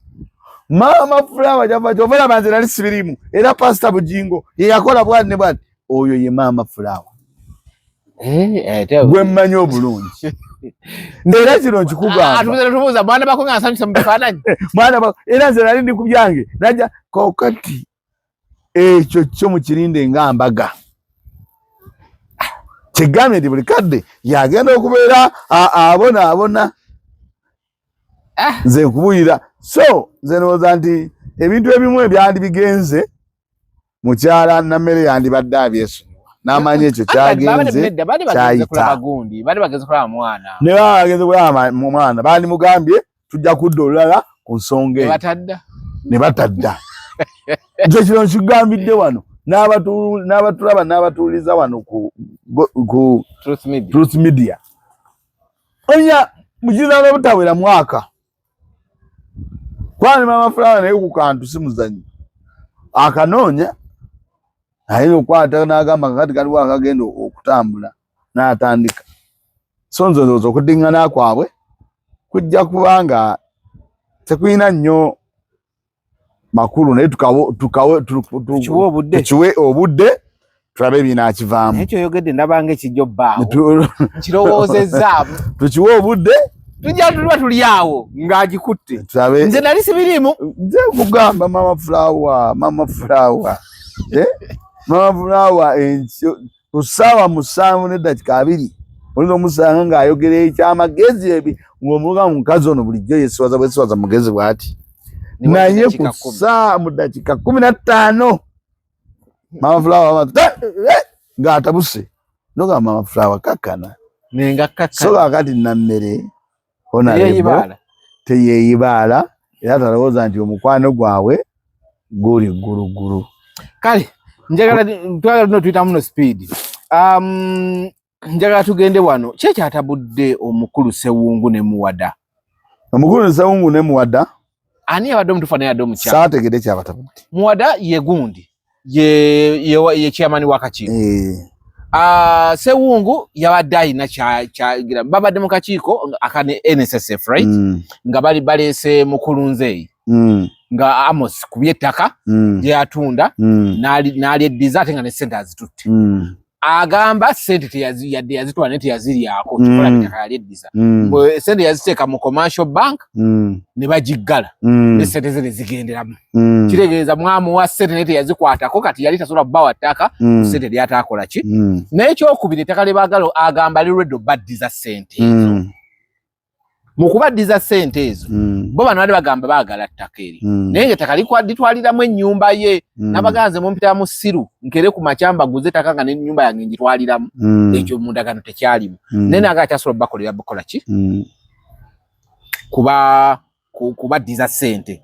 Maama Flower kyava kyova olaba nze nali sibirimu, era Pasita Bugingo ye yakola bwati ne bwati. Oyo ye Maama Flower gwe mmanyi obulungi, era kino nkikugamba. Mwana bako nga nsanyusa mu bifaananyi. Mwana, era nze nali ndi ku byange najja kokati ekyo kyo mukirinde nga mbaga kigambye nti buli kadde yagenda okubeera abonaabona. Nze nkubulira, so nze ndowooza nti ebintu ebimu ebyandi bigenze mukyala Nammere yandibadde abyesonyiwa n'amanyi ekyo kyagenze kyayita. Ne baba bagenze kulaba mwana, bandimugambye tujja kudda olulala ku nsonga eyo, ne batadda. Nze kino nkigambidde wano n'abatulaba n'abatuuliza wano ku Truth Media, onya mukiza n'obutawera mwaka kwani Maama Flower naye ku kantu si muzanyo akanoonya, ayinza okukwata n'agamba kakati kaliwo akagenda okutambula n'atandika. So nze ndowooza okuddingana kwabwe kujja kubanga tekulina nnyo makulu, naye tukiwe obudde tulabe ebinaakivaamu. Ekyo oyogedde ndabanga ekijja obbaawo, nkirowoozezaamu. Tukiwe obudde. Tujja tuba tuli awo ng'agikutte. Nze nali sibiriimu. Nze kugamba Mama Flower, Mama Flower, eh? Mama Flower enkyo ku 7:20 olina omusanga ng'ayogera ekyamagezi ebi ng'omuga mukazi ono bulijjo yesiwaza bwesiwaza mugezi bw'ati, naye ku ssaawa mu ddakiika 15 Mama Flower ng'atabuse, nogamba Mama Flower kakkana. So kakati Nammere honorable teyeeyibaala, era talowooza nti omukwano gwabwe guli gguluggulu. Kale njagala twagala tuno tuyitamu no speed. Njagala tugende wano, ki ekyatabudde omukulu Sewungu ne Muwada? Omukulu Sewungu ne Muwada, ani yabadde omutuufu, naye yadde omukyala? Saategedde kyabatabudde. Muwada ye gundi ye chairman w'akakiiko. Sewungu yabadde alina kyagira, babadde mu kakiiko aka NSSF, right? Nga bali baleese mukulu Nzeeyi nga Amos ku by'ettaka gyeyatunda n'alyeddiza, ate nga ne ssente azitutte. Agamba sente yadde yazitwala naye teyaziryako. Kikola bitaka yalyeddiza. Bwe sente yaziteeka mu commercial bank ne bagiggala ne sente ze ne zigenderamu. Kitegeeza mwamuwa sente naye teyazikwatako. Kati yali tasobola kubawa ttaka sente lyataakola ki. Naye ekyokubiri, ettaka lye baagala, agamba lirwedde obaddiza sente ezo. Mu kubaddiza sente ezo, bo bano bali bagamba baagala ttaka eryo, naye nga ettaka litwaliramu ennyumba ye. N'abaganze mumpita musiru, nkere ku makya mbaguze ettaka nga n'ennyumba yange ngitwaliramu. Ekyo mu ndagaano tekyalimu. Naye naga akyasobola bakolera bukola ki kuba kubaddiza sente.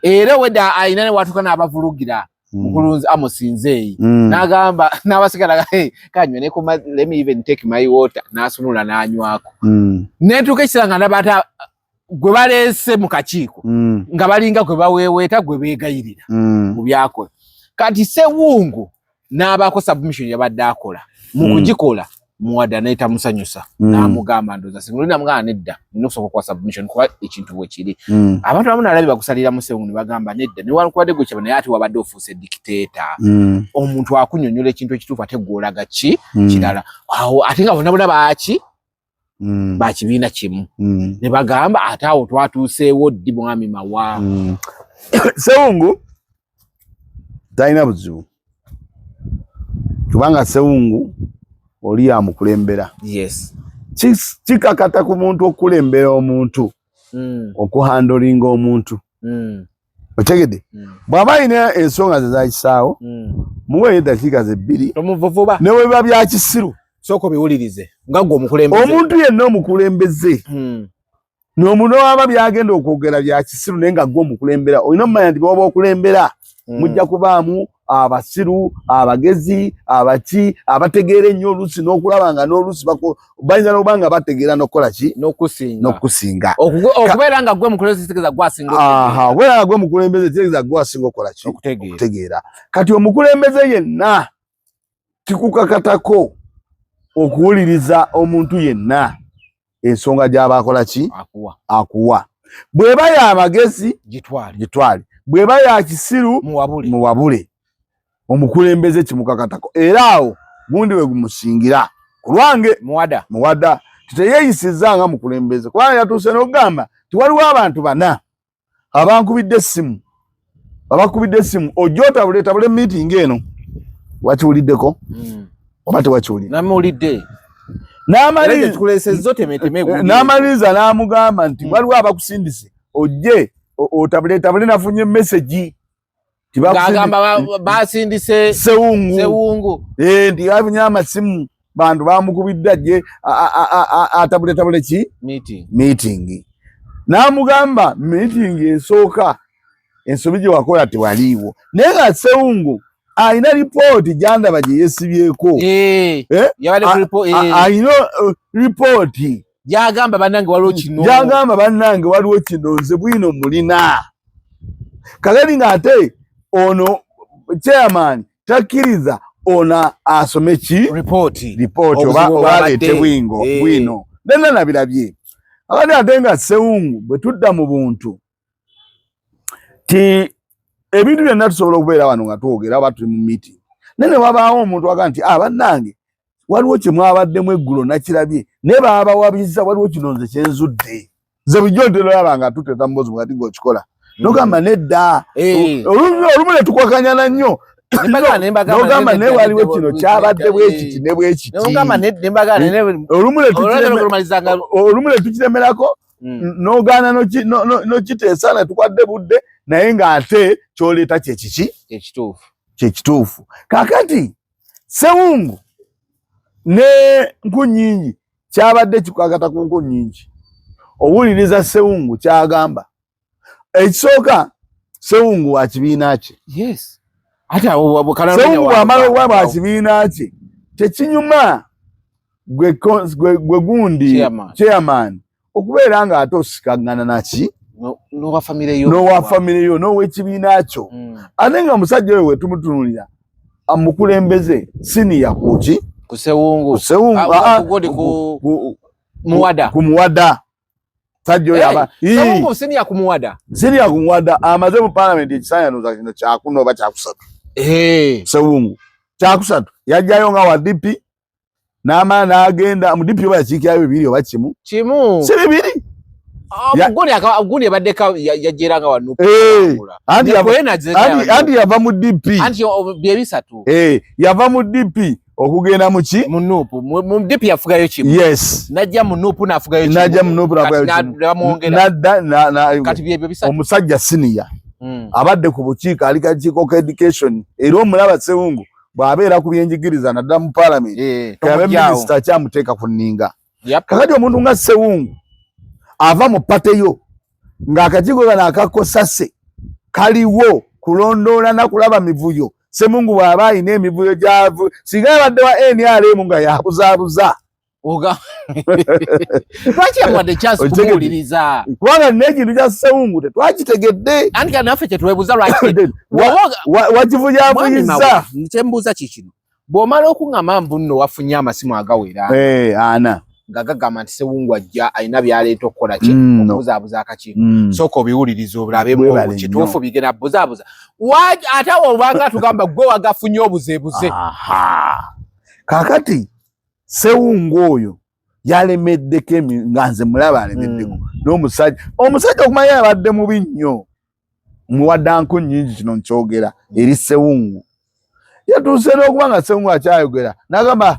Era wedda alina ne watuuka n'abavulugira mukulunzi Amos Nzeeyi n'agamba n'abasigala, "Hey, kanywe ne kuma, let me even take my water." N'asumulula n'anywako. Nentuuka ekiseera nga ndaba ate gwe baleese mu kakiiko nga balinga gwe baweeweeta, gwe beegayirira mu byakola. Kati Sewungu n'abaako submission yabadde akola mu kugikola, Muwada naye tamusanyusa. N'amugamba, ndooza singuli, namugamba nedda, nina okusooka okuwa submission kuba ekintu bwe kiri. Abantu abamu nalabye bakusalira mu Sewungu ne bagamba nedda, newankubadde gwe kyaba, naye ate wabadde ofuuse dictator. Omuntu akunyonyola ekintu ekituufu, ate gw'olaga ki kirala awo, ate nga bonna bonna baaki bakibiina kimu. Ne bagamba ate awo twatuuseewo ddi, mwami Mawa? Sewungu talina buzibu, kubanga Sewungu oli yamukulembera. Kikakata ku muntu okukulembera omuntu okuhandlinga omuntu. Otegedde? Bw'aba alina ensonga ze zakisaawo, muweeyo eddakiika ze 2. Tomuvuvuba. Ne bwe biba bya kisiru, sooka obiwulirize nga gwe omukulembeze. Omuntu yenna omukulembeze, n'omuno waba byagenda okwogera bya kisiru, naye nga gwe omukulembera olina omumanya nti bwoba okulembera, mujja kubaamu abasiru, abagezi, abaki abategeera ennyo oluusi n'okulaba nga n'oluusi bayinza n'okuba nga bategeera n'okukola ki? N'okusinga. N'okusinga. Okubeera nga gwe mukulembeze kitegeeza gwe asinga okutegeera. Aha, okubeera nga gwe mukulembeze kitegeeza gwe asinga okukola ki? Okutegeera. Okutegeera. Kati omukulembeze yenna kikukakatako okuwuliriza omuntu yenna ensonga gy'aba akola ki? Akuwa. Akuwa. Bw'eba y'amagezi, gitwale. Gitwale. Bw'eba ya kisiru, muwabule. Muwabule. Omukulembeze kimukakatako, era awo gundi we gumusingira ku lwange. Muwada. Muwada titeyeeyisizza nga mukulembeze, kubanga yatuuse n'okugamba tiwaliwo abantu bana abankubidde essimu, abakubidde essimu ojja otabule tabule meeting eno. Wakiwuliddeko oba tewakiwulidde? Namuwulidde. N'amaliriza n'amugamba nti waliwo abakusindise ojje otabule tabule, nafunye message. Ng'agamba basindise Sewungu. Sewungu. Nti afunye amasimu, bantu bamukubidde ajje atabule tabule ki? Meeting. Meeting. N'amugamba meeting esooka ensobi gye wakola tewaliiwo, naye nga Sewungu alina ripooti gyandaba gye yeesibyeko. Yabadde ku Alina ripooti gyagamba bannange waliwo kino. Gyagamba bannange waliwo kino, nze bwino mulina kakati, ng'ate ono chairman takkiriza ono asome ki? Ripooti. Ripooti oba Obuzibu oba bwabadde. aleete bwingo bwino nena nabirabye abadde, ate nga Sewungu bwe tudda mu buntu ti ebintu byonna tusobola okubeera wano nga twogera oba tuli mu meeting, naye ne wabaawo omuntu aga nti, "Ah, bannange, waliwo kye mwabaddemu eggulo nakirabye, naye baabawabiza, waliwo kino nze kyenzudde." Nze bulijjo nterolaba nga tuteeta mubozi mukati ng'okikola nogamba nedda. Olumu ne tukwakanyana nnyo, Nembagamba nogamba naye nedda, waliwo nedda, kino nedda, kyabadde bwekiti ne bwekiti. Nogamba nembagamba Olumu ne olumalizanga. Olumu ne tukiremerako, nogaana nokiteesa ne tukwadde budde, naye ng'ate kyoleeta kyekiki? Ekituufu. Kyekituufu. Kakati Sewungu ne Nkunyingi kyabadde kikwagata ku Nkunyingi owuliriza Sewungu kyagamba. Ekisooka, Sewungu wa kibiina kye. Yes, ate awo Sewungu bw'amala okuba wa kibiina kye, tekinyuma. Gwe gundi chairman okubeera nga ate osikagana naki n'owa famire yo n'owekibiina kyo mm. Ate nga omusajja oyo wetumutunulira amukulembeze siniya kuki kusewungu ah, ah, ku muwada sajja oyo aba siniya ku muwada siniya ku muwada amaze mu palamenti ekisanya kino kyakuna oba kyakusatu sewungu kyakusatu yajjayo nga wa DP n'amala n'agenda mu DP oba yakiikirayo bibiri oba kimu kimu si bibiri ah, gundi ebadde yajeranga wa nup anti yava mu DP anti byebisatu yava mu DP okugenda mu ki mu nup mu DP yafugayo kimu yes najja mu nup nafugayo kimu najja mu nup nafugayo kimu nadda na kati byebyo bisatu omusajja senior mm. Abadde ku bukiiko ali kakiiko ka education era omulaba Ssewungu bw'abeera ku byenjigiriza naddala mu palamenti eh, kabe minisita akyamuteeka ku nninga kakati omuntu nga Ssewungu ava mu pate yo ng'akakiiko kano akakosase kaliwo kulondoola na kulaba mivuyo Ssemungu bw'aba alina emivuyo gyavu singa yabadde wa NRM nga yabuzaabuza oga lwaki yamuwadde chance kumuwuliriza kubanga n'ekintu kya Ssewungu tetwakitegedde anti kati naffe kyetwebuuza lwaki wakivuyavuyizza kyembuuza kikino bw'omala okuŋŋamba mbu nno wafunye amasimu agawera eh, ana nga gagamba nti Ssewungu ajja alina byaleeta okukola ki mm, okubuzaabuza akakiiko mm. Sooka obiwuliriza obulabe kituufu bigenda buzaabuza ate awo obanga tugamba gwe wagafunye obuzeebuze kakati Ssewungu oyo yalemeddeko nga nze mulaba alemeddeko mm. N'omusajja omusajja okumanya yabadde mubi nnyo muwaddanku nnyingi kino nkyogera eri Ssewungu yatuuse n'okuba nga Ssewungu akyayogera n'agamba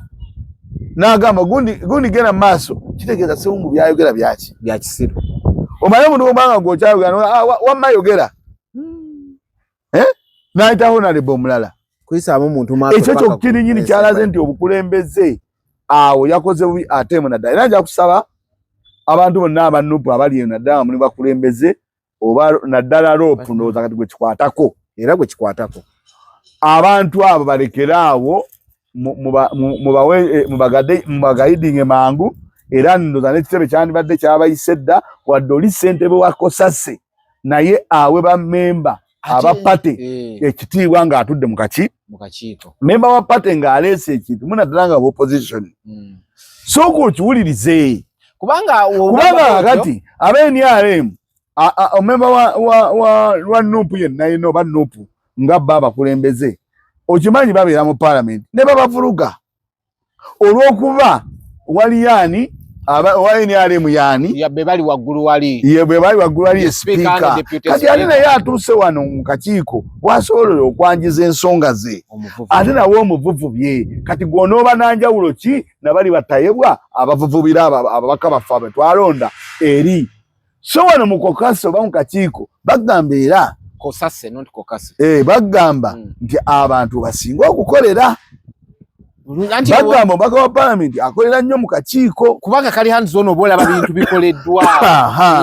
n'agamba gundi gundi genda mu maaso kitegeeza Ssewungu byayogera byaki bya kisiru omanye omuntu obanga gweokyayogera ah, wamma yogera hmm. Eh? N'ayita honorable omulala kuyisaamu omuntu maaso ekyo kyokkirini nyini kyalaze nti obukulembeze awo yakoze bubi ate mu naddala era nja kusaba abantu bonna aba nupu abali eyo naddala nga muli bakulembeze oba naddala loopu ndowooza kati gwe kikwatako era gwe kikwatako abantu abo balekere awo eh, mubagayidinge mangu era ndowooza n'ekitebe kyandibadde kyabayise dda wadde oli ssentebe wa kosase naye awe bammemba aba pate eh. ekitiibwa ng'atudde mu kaki memba wa pate ng'aleese ekintu munaddala nga opposition hmm. sooka okiwulirize kubanga kubanga kati aba NRM omemba wa nupu yenna yenna oba nupu nga bo abakulembeze okimanyi babeera mu palamenti ne babavuluga olw'okuba wali yaani owa NRM yaani be bali waggulu wali ye be bali waggulu wali ye sipiika kati ate naye atuuse wano mu kakiiko wasobolera okwanjiza ensonga ze ate nawe omuvuvubye kati gw'onooba na njawulo ki nabali batayebwa abavuvubira ababaka baffe abe twalonda eri so wano mu kokase oba mu kakiiko bagamba era kosase not kokase eh bagamba mm. nti abantu basinga okukolera bagamba omubaka wa palamenti akolera nnyo mu kakiiko kubanga kali hands on oba olaba bintu bikoleddwa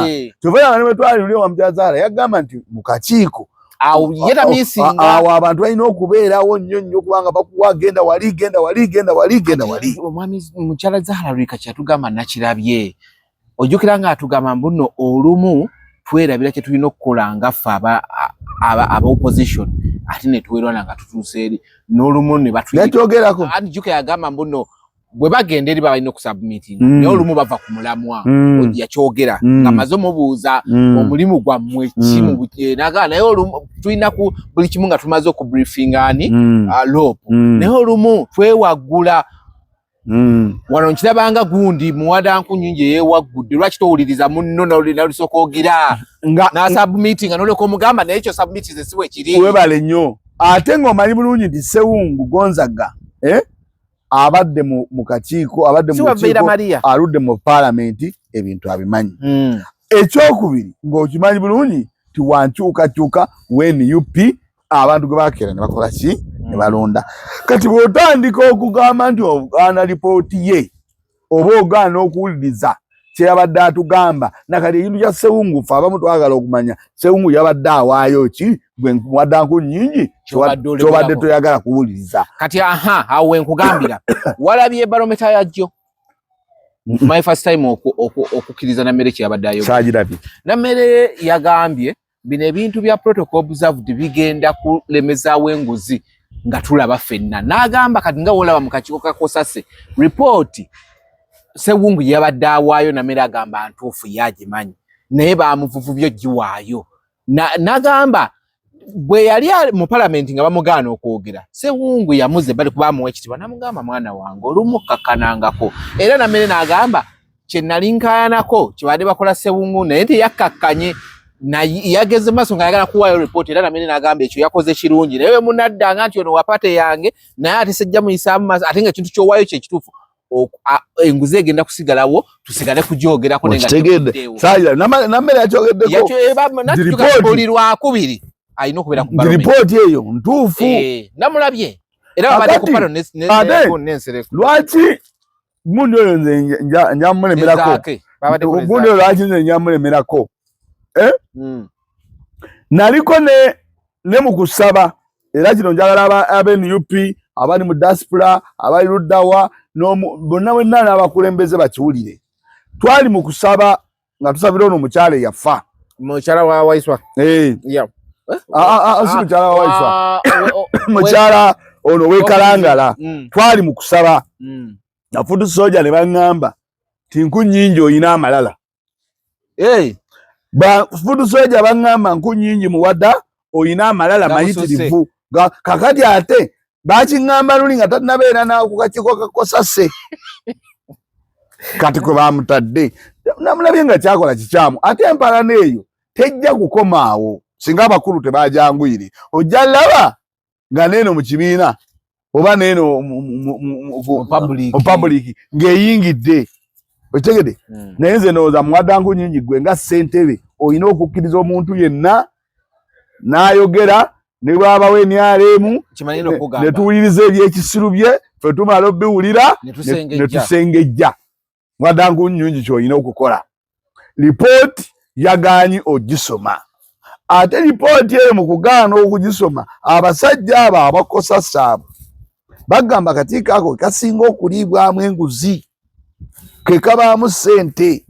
eh. kyova yaba ne bwetwali luli owamujazaala yagamba nti mu kakiiko awo yetamisinga awo abantu balina okubeerawo nnyo nnyo kubanga bakuwa genda wali genda wali genda wali genda wali omwami mukyala Zahara Lwika kyatugamba nakirabye ojjukira nga atugamba mbu nno olumu twerabira kye tulina okukola nga ffe aba aba opposition ate ne twerwana nga tutuuse eri n'olumu ne batuyagamba anti yagamba mbu nno bwe bagenda eri babalina okusubmitinga mm. naye olumu bava ku mulamwa mm. yakyogera mm. nga maze omubuuza omulimu gwammwe ki mu eh, nagaa naye olumu tulina ku buli kimu nga tumaze okubriefinga ani uh, lop naye olumu twewaggula Mm. Wano nkirabanga gundi muwada nkunyingi eyewaggudde lwaki towuliriza munno nalusooka ogira n'asubmitinga noleka omugamba naye ekyo submitize si bwe kiri webale nnyo ate ng'omanyi bulungi nti Ssewungu Gonzaga eh? abadde mu kakiiko abadde mu kakiiko aludde mu palamenti ebintu abimanyi mm. Ekyokubiri ng'okimanyi bulungi nti wankyukakyuka we NUP abantu gwe bakeera ne bakola ki ne balonda kati bw'otandika okugamba nti ogaana lipooti ye oba ogaana okuwuliriza kyeyabadde atugamba nakati ekintu kya Ssewungu ffe abamu twagala okumanya Ssewungu yabadde awaayo ki gwe nkuwaddanku nnyingi kyobadde toyagala kuwuliriza kati aha awo wenkugambira walabye barometa yajjo My first time okukkiriza Nammere kyeyabadde ayogera. Saagirabye. Nammere yagambye bino ebintu bya protocol observed bigenda kulemezaawo enguzi nga tulaba ffenna. N'agamba kati nga wolaba mu kakiiko ka Kosase ripooti Ssewungu yabadde awaayo, Nammere agamba ntuufu yagimanyi naye bamuvuvubye giwaayo. N'agamba bwe yali mu palamenti nga bamugaana okwogera, Ssewungu yamuze bali kuba amuwa ekitiibwa n'amugamba mwana wange olumu kkakkanangako. Era Nammere n'agamba kye nali nkaayanako kye baadde bakola Ssewungu naye teyakkakkanye, yageze maaso nga ayagala kuwaayo ripooti. Era Nammere n'agamba ekyo yakoze kirungi, naye bwe munaddanga nti ono wapate yange naye ate sijja muyisaamu maaso, ate nga ekintu ky'owaayo kye kituufu, enguzi egenda kusigalawo tusigale kugyogerako. Nammere yakyogeddeko buli lwakubiri alina okubeera ku ripooti eyo ntuufu. Namulabye era babadde ku pano n'ensereko. Lwaki gundi oyo nze njamulemerako? Gundi oyo lwaki nze njamulemerako? Naliko ne mu kusaba, era kino njagala abe NUP abali mu diaspora, abali luddawa, bonna bonna n'abakulembeze bakiwulire. Twali mu kusaba nga tusabira ono omukyala eyafa. Mukyala wa Waiswa. Si mukyala wa Waiswa, mukyala ono wekalangala. Twali mu kusaba na foot soldier ne baŋŋamba ti nku nnyingi oyina amalala. Ba foot soldier baŋŋamba nku nnyingi muwada oyina amalala mayitirivu. Kakati ate bakiŋŋamba luli nga tannabeera ku kakiiko kakosase kati kwe bamutadde. Namulabye nga kyakola kikyamu, ate empalana eyo tejja kukomaawo singa abakulu tebajanguyire. Ojja laba nga neeno mu kibiina oba neeno mu public ng'eyingidde, okitegedde? Naye nze ndowooza muwadangu nyingi gwe nga ssentebe olina okukkiriza omuntu yenna n'ayogera ne bwabawo NRM ne tuwuliriza ebyekisiru bye, ffe tumala obiwulira ne tusengejja. Mwadangu nnyungi ky'olina okukola, lipooti yagaanyi ogisoma, ate lipooti eyo mu kugaana okugisoma abasajja abo abakosa saabo bagamba akakiiko ako kasinga okuliibwamu enguzi, ke kabaamu ssente.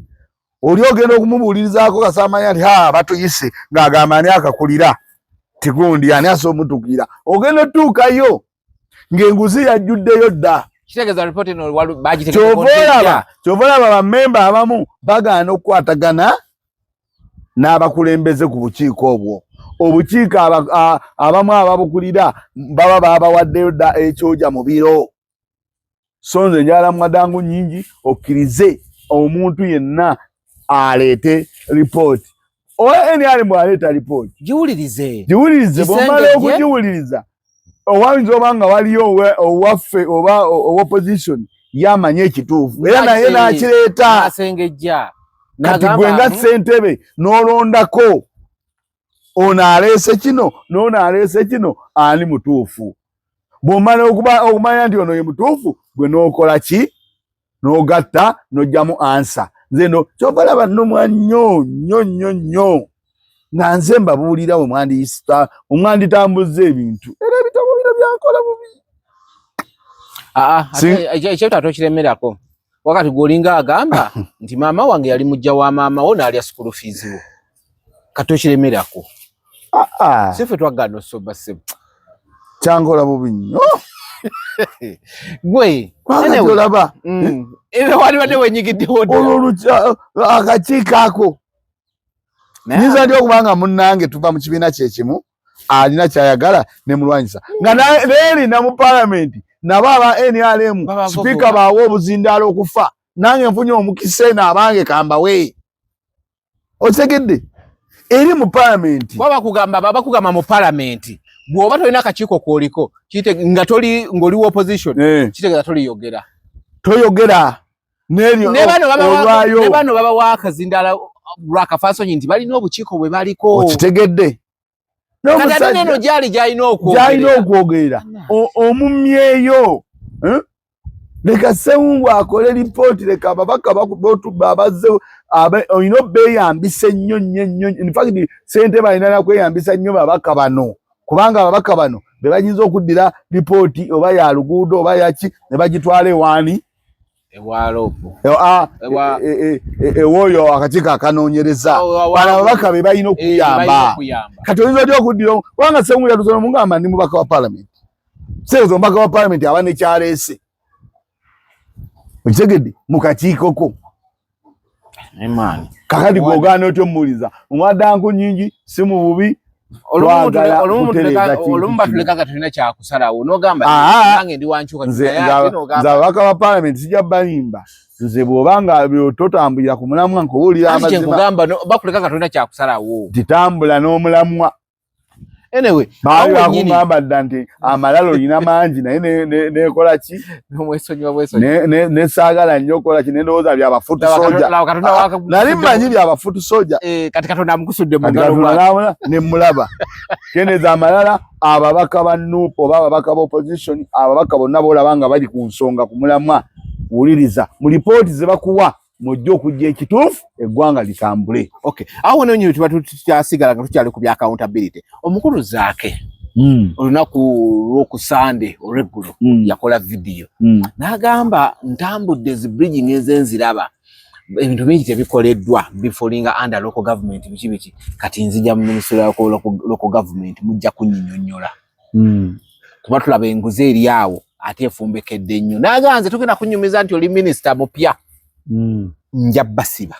Oli ogenda okumubuulirizaako kasamanya nti ha batuyise, ng'agamba ani akakulira tigundi ani asobola omutuukirira. Ogenda otuukayo ng'enguzi yajjuddeyo dda. Kyova olaba bammemba abamu bagaana okukwatagana n'abakulembeze ku bukiiko obwo. Obukiiko abamu ababukulira baba babawaddeyo dda ekyoja mu biro. So nze njagala mwadangu nnyingi okkirize omuntu yenna aleete ripooti. Owa NRM bw'aleeta ripooti giwulirize, giwulirize. Bw'omala okugiwuliriza, owayinza oba nga waliyo owaffe oba opposition yamanyi ekituufu era naye n'akireeta. Kati gwe nga ssentebe n'olondako ono aleese kino n'ono aleese kino, ani mutuufu? Bw'omala okumanya nti ono ye mutuufu, gwe n'okola ki? N'ogatta n'ojjamu ansa. Nze no kyova laba nnumwa nnyo nnyo nnyo nnyo nga nze mbabuulira we mwanditambuzza ebintu, era ebitabo bino byankola bubi. Ekyetaato kiremerako wakati gwolinga agamba nti maama wange yali mujja wa maama wo n'alya school fees wo, kati okiremerako. Sife twagaana osoba ssebo. Kyankola bubi nnyo. Gwe olaba wali badde wenyigiddewo. Olwo akakiiko ako nyinza ndi okuba nga munnange tuva mu kibiina kyekimu alina kyayagala nemulwanyisa nga neerina mu palamenti nabo aba NRM sipiika baawe obuzindaalo okufa nange nfunye omukisa eno abange kambawe. Okitegedde? Eri mu palamenti babakugamba mu palamenti bw'oba tolina akakiiko kwoliko nga toli ng'oli opposition, kitegeeza toliyogera. Toyogera. Ne bano babawa akazindaala lwakafaasonyi nti balina obukiiko bwe baliko. Okitegedde? Neno gyali gyalina. Gyalina okwogerera omumyeyo. Leka Sewungu akole lipooti, leka ababaka botuba abazze olina obeeyambisa ennyo nnyo nnyo. In fact sente balina nakweyambisa nnyo babaka bano, kubanga ababaka bano be bayinza okuddira lipooti oba ya luguudo oba yaki ne bagitwala ewaani. Ewoyo akakiiko akanoonyereza bano ababaka be balina okuyamba. Kati oyinza otya okuddira kubanga Ssenwulira tusoma mugamba ndi mubaka wa palamenti, seezo omubaka wa palamenti aba nekyaleese okitegedde mu kakiiko ko. Kakati gwogaana otya omuwuliza omwadda nku nyingi si mu bubi. Olumu batuleka nga tulina kyakusalawo nogamba nange ndi wankyuka. Nze ababaka ba palamenti sijja balimba. Nze bw'oba nga totambulira ku mulamwa nkubuulira amazima, bakuleka nga tulina kyakusalawo. Titambula n'omulamwa. Anyway, baali bakugamba dda nti amalalo olina mangi, naye nekola ki, nesaagala nnyo okukola ki, nendowooza byabafutu soja, nali mmanyi byabafutu soja. Kati Katonda amukusudde nemulaba keneza amalala. Ababaka ba NUP oba ababaka ba opposition, ababaka bonna boolaba nga bali ku nsonga ku mulamwa, wuliriza mu lipooti ze bakuwa, mujje okujja ekituufu eggwanga litambule. Okay, awo nonyini tuba tukyasigala nga tukyali ku bya accountability. Omukulu Zaake olunaku lw'okusande olweggulo yakola vidiyo n'agamba, ntambudde zi bridge ngenze nziraba, ebintu bingi tebikoleddwa, bifallinga under local government, biki biki, kati nzija mu ministry ya local government, mujja kunyinyonnyola kuba tulaba enguzi eri awo ate efumbekedde nnyo. N'agamba, nze tugenda kunyumiza nti oli minisita mupya, nja basiba.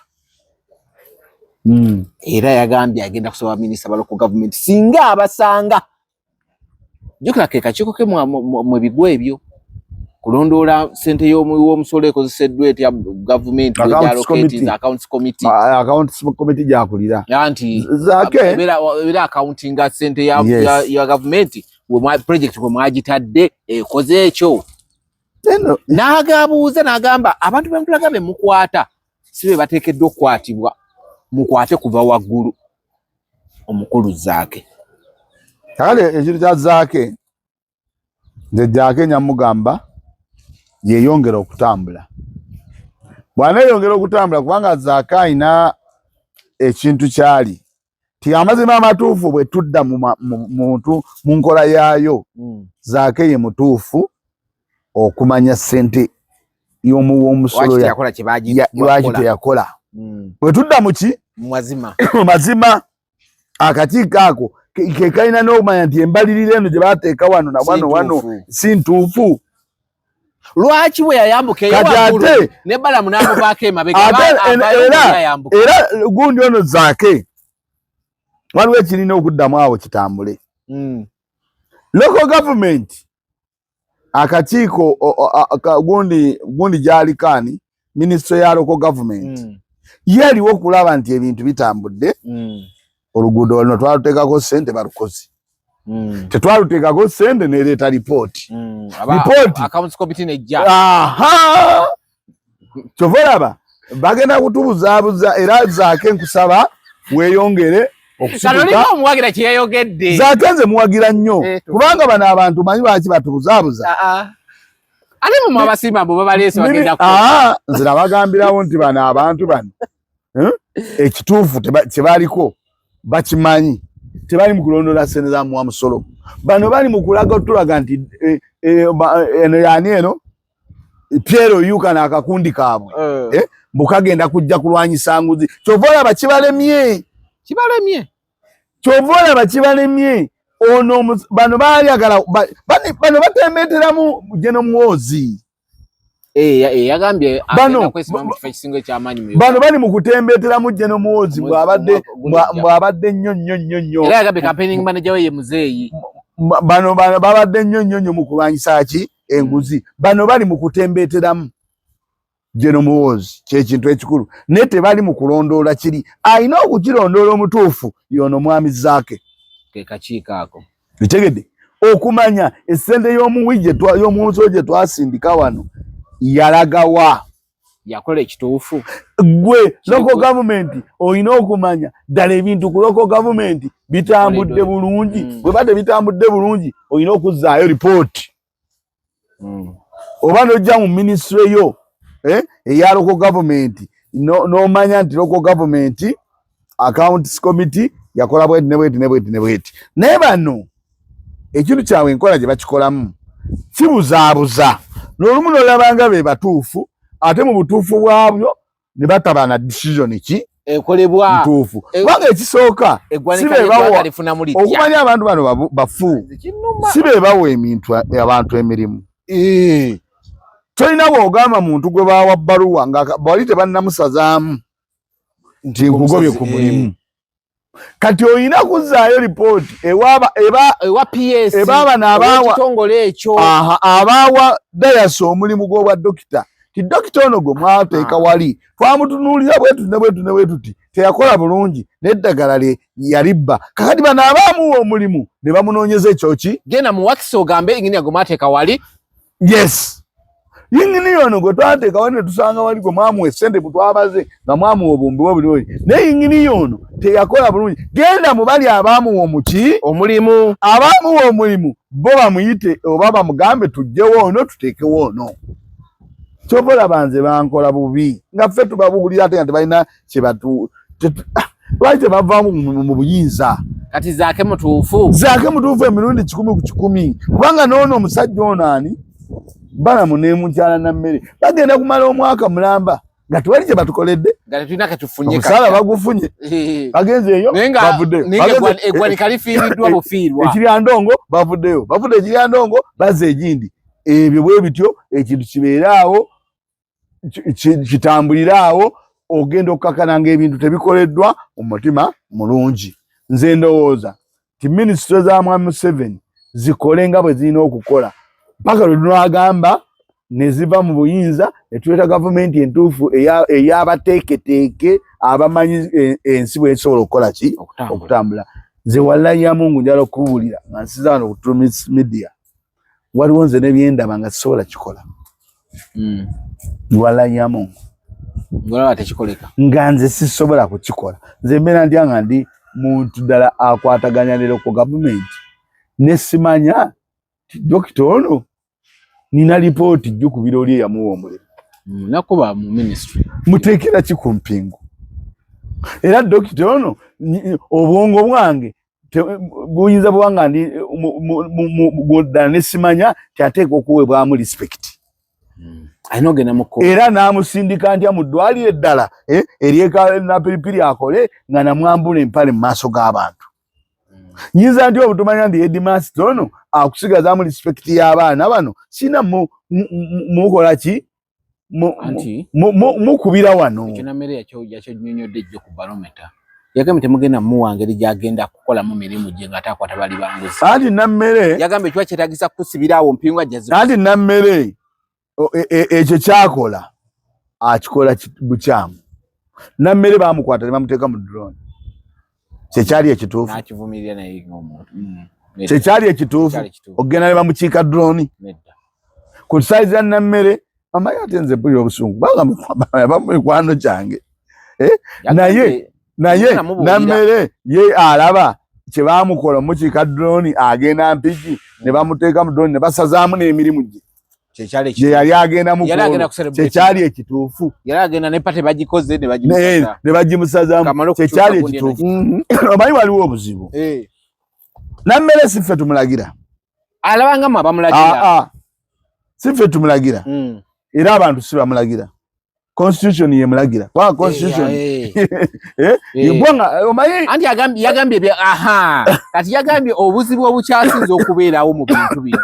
Era yagambye agenda kusaba minisita ba local government singa abasanga. Jjukira ke kakiiko ke mu bigwa ebyo kulondoola ssente y'omusolo ekozeseddwa etya gavumenti. Accounts committee. Accounts committee gyakulira. Anti ebeera accountinga ssente ya gavumenti, project bwe mwagitadde ekoze ekyo. N'agabuuza n'agamba, abantu bemutulaga be mukwata si be bateekeddwa okukwatibwa, mukwate kuva waggulu. Omukulu Zaake. Kale ekintu kya Zaake, nze Zaake nyamugamba yeyongera okutambula, bw'aneeyongera okutambula, kubanga Zaake ayina ekintu kyali ti amazima amatuufu bwe tudda muntu mu nkola yaayo. Zaake ye mutuufu okumanya ssente y'omuwa omusolo lwaki teyakola. Bwe tudda muki mu mazima, akakiiko ako ke kalina n'okumanya nti embalirira eno gye bateeka wano na wano wano si ntuufu. Lwaki bwe yayambuka eyo ne Balamu n'amuvaako emabega? Era gundi ono Zaake waliwo ekirina okuddamu awo kitambule. Local government akakiiko gundi gundi gyalikaani minisitule ya local government ye aliwo okulaba nti ebintu bitambudde. Oluguudo luno twaluteekako ssente, balukoze. Tetwaluteekako ssente, nereeta lipooti. Lipooti aha, kyova olaba bagenda kutubuzaabuza. Era Zaake nkusaba weeyongere okusituka. Kyeyayogedde. Zaake nze muwagira nnyo kubanga bano abantu manyi lwaki batubuzaabuza. Ate mwe abasiima mbu babaleese bagenda. Nze nabagambirawo nti bano abantu bano ekituufu kyebaliko bakimanyi, tebali mu kulondoola ssente za muwa musolo. Bano bali mu kulaga otulaga nti eno yani eno Pierre Oyuka n'akakundi kaabwe mbu kagenda kujja kulwanyisa nguzi. Kyova olaba kibalemye. Kibalemye. Kyova olaba kibalemye. Ono bano balyagala bano batembeeteramu General Muhoozi. Yagambye bano bano bali mu kutembeeteramu General Muhoozi bw'abadde nnyo nnyo nnyo nnyo. Era yagambye campaigning manager we ye muzeeyi. Bano babadde nnyo nnyo nnyo mu kulwanyisa ki enguzi. Bano bali mu kutembeeteramu General Muhoozi, kyekintu ekikulu, naye tebali mu kulondoola kiri alina okukirondoola omutuufu yono mwami Zaake. Ke kakiiko ako. Ekyegedde okumanya essente y'omuwi y'omuwozo gye twasindika wano yalagawa. Yakola ekituufu. Gwe local government olina okumanya ddala ebintu ku local government bitambudde bulungi. Bwe badde bitambudde bulungi, olina okuzzaayo ripooti oba nojja mu ministry yo eya local government n'omanya nti local government accounts committee yakola bweti ne bweti ne bweti ne bweti. Naye bano ekintu kyabwe enkola gye bakikolamu kibuzaabuza, n'olumu n'olabanga be batuufu. Ate mu butuufu bwabyo ne bataba na decision ki ekolebwa ntuufu, kubanga ekisooka okumanya abantu bano bafu, si be bawa emintu abantu emirimu. Tolina bw'ogamba muntu gwe bawa bbaluwa nga bali tebannamusazaamu nti nkugobye ku mulimu. Kati olina kuzzaayo lipooti ewa PS ebaaba n'abaawa ekitongole ekyo abaawa dayasi omulimu gw'obwa dokita, ti dokita ono gwe mwateeka wali twamutunuulira bwetuti ne bwetuti ne bwetuti, teyakola bulungi n'eddagala lye yalibba. Kakati bano abaamuwa omulimu ne bamunoonyeza ekyoki, genda mu wakisi ogambe inginiya gwe mwateeka wali. Yes, yinginiya ono gwe twateeka wali ne tusanga wali gwe mwamuwa essente bwe twabaze nga mwamuwa obumbi bwe buli, naye yinginiya ono teyakola bulungi. Genda mu bali abaamuwa omuki omulimu, abaamuwa omulimu bo bamuyite oba bamugambe tugyewo ono tuteekewo ono. Kyova olaba nze bankola bubi nga ffe tubabuulira ate nga tebalina kyebatu, lwaki tebavaamu mu buyinza? Kati Zaake mutuufu? Zaake mutuufu emirundi 100 ku 100, kubanga n'ono omusajja ono ani Balamu ne mukyala Nammere bagenda kumala omwaka mulamba nga tewali kye batukoledde, nga tetulina ketufunye. Omusaala bagufunye, bagenze eyo bavuddeyo, eggwanika lifiiriddwa bufiirwa. Ekiryandongo bavuddeyo, bavudde ekiryandongo bazza egindi. Ebyo bwe bityo ekintu kibeere awo, kitambulire awo, ogenda okukakana ng'ebintu tebikoleddwa mu mutima mulungi. Nze ndowooza ti minisitule za Mwami Museveni zikole nga bwe zirina okukola paka lwe tunagamba ne ziva mu buyinza ne tuleeta gavumenti entuufu ey'abateeketeeke abamanyi ensi bwesobola okukola ki, okutambula. Nze wallahi ya Mungu njala okubuulira nga nsiza wano ku Truth Media, waliwo nze nebyendaba nga sisobola kikola. Wallahi ya Mungu Ngolaba tekikoleka. Nga nze sisobola kukikola. Nze mbeera ndya nga ndi muntu ddala akwataganya ne local gavumenti ne simanya ti dokita ono nina lipooti jjukubira oli eyamuwa omulimu. Nakuba mu ministry. Muteekera ki ku mpingu? Era dokita ono obwongo bwange buyinza buba nga ndi ddala ne simanya ti ateekwa okuweebwamu respect. Alina ogenda mu kkooti. Era n'amusindika ntya mu ddwaliro eddala eryeka Napiripiri akole nga namwambula empale mu maaso g'abantu? Nyinza ntya obutumanya nti headmaster ono akusigazaamu respect y'abaana bano sina mukola ki, Anti mukubira wano? Ekyo Nammere yakyonnyonnyodde jjo ku Barometer. Yagambye temugenda muwa ngeri gy'agenda kukolamu mirimu gye ng'ate akwata bali banguzi. Anti Nammere yagambye ekiba kyetaagisa kusibira awo mpingu ajja zi Anti Nammere ekyo kyakola akikola bukyamu. Nammere bamukwata ne bamuteeka mu drone, kyekyali ekituufu? N'akivumirira naye ng'omuntu. Kyekyali ekituufu? Kyali kituufu. Okugenda ne bamukiika drone Nedda. Ku size ya Nammere, amanyi ate nze mpulira obusungu kubanga bamu mikwano gyange. Naye Namubuulira. Nammere ye alaba kye baamukola mukiika drone agenda Mpigi ne bamuteeka mu drone ne basazaamu n'emirimu gye Kyekyali gye yali agenda mu Yali agenda kwono. kucelebrate. Kyekyali ekituufu? Yali agenda ne party bagikoze ne bagimusaza. Ne bagimusazaamu. Kamale okukyusa Kyekyali gundi ekituufu? Omanyi waliwo obuzibu. Nammere si ffe tumulagira. Alaba nga mwe abamulagira. Ah, ah. Si ffe tumulagira. Era abantu si bamulagira, constitution yemulagira, kubanga constitution yeggwanga omanyi. Anti yagambye aha, kati yagambye obuzibu obukyasinze okubeerawo mu bintu bino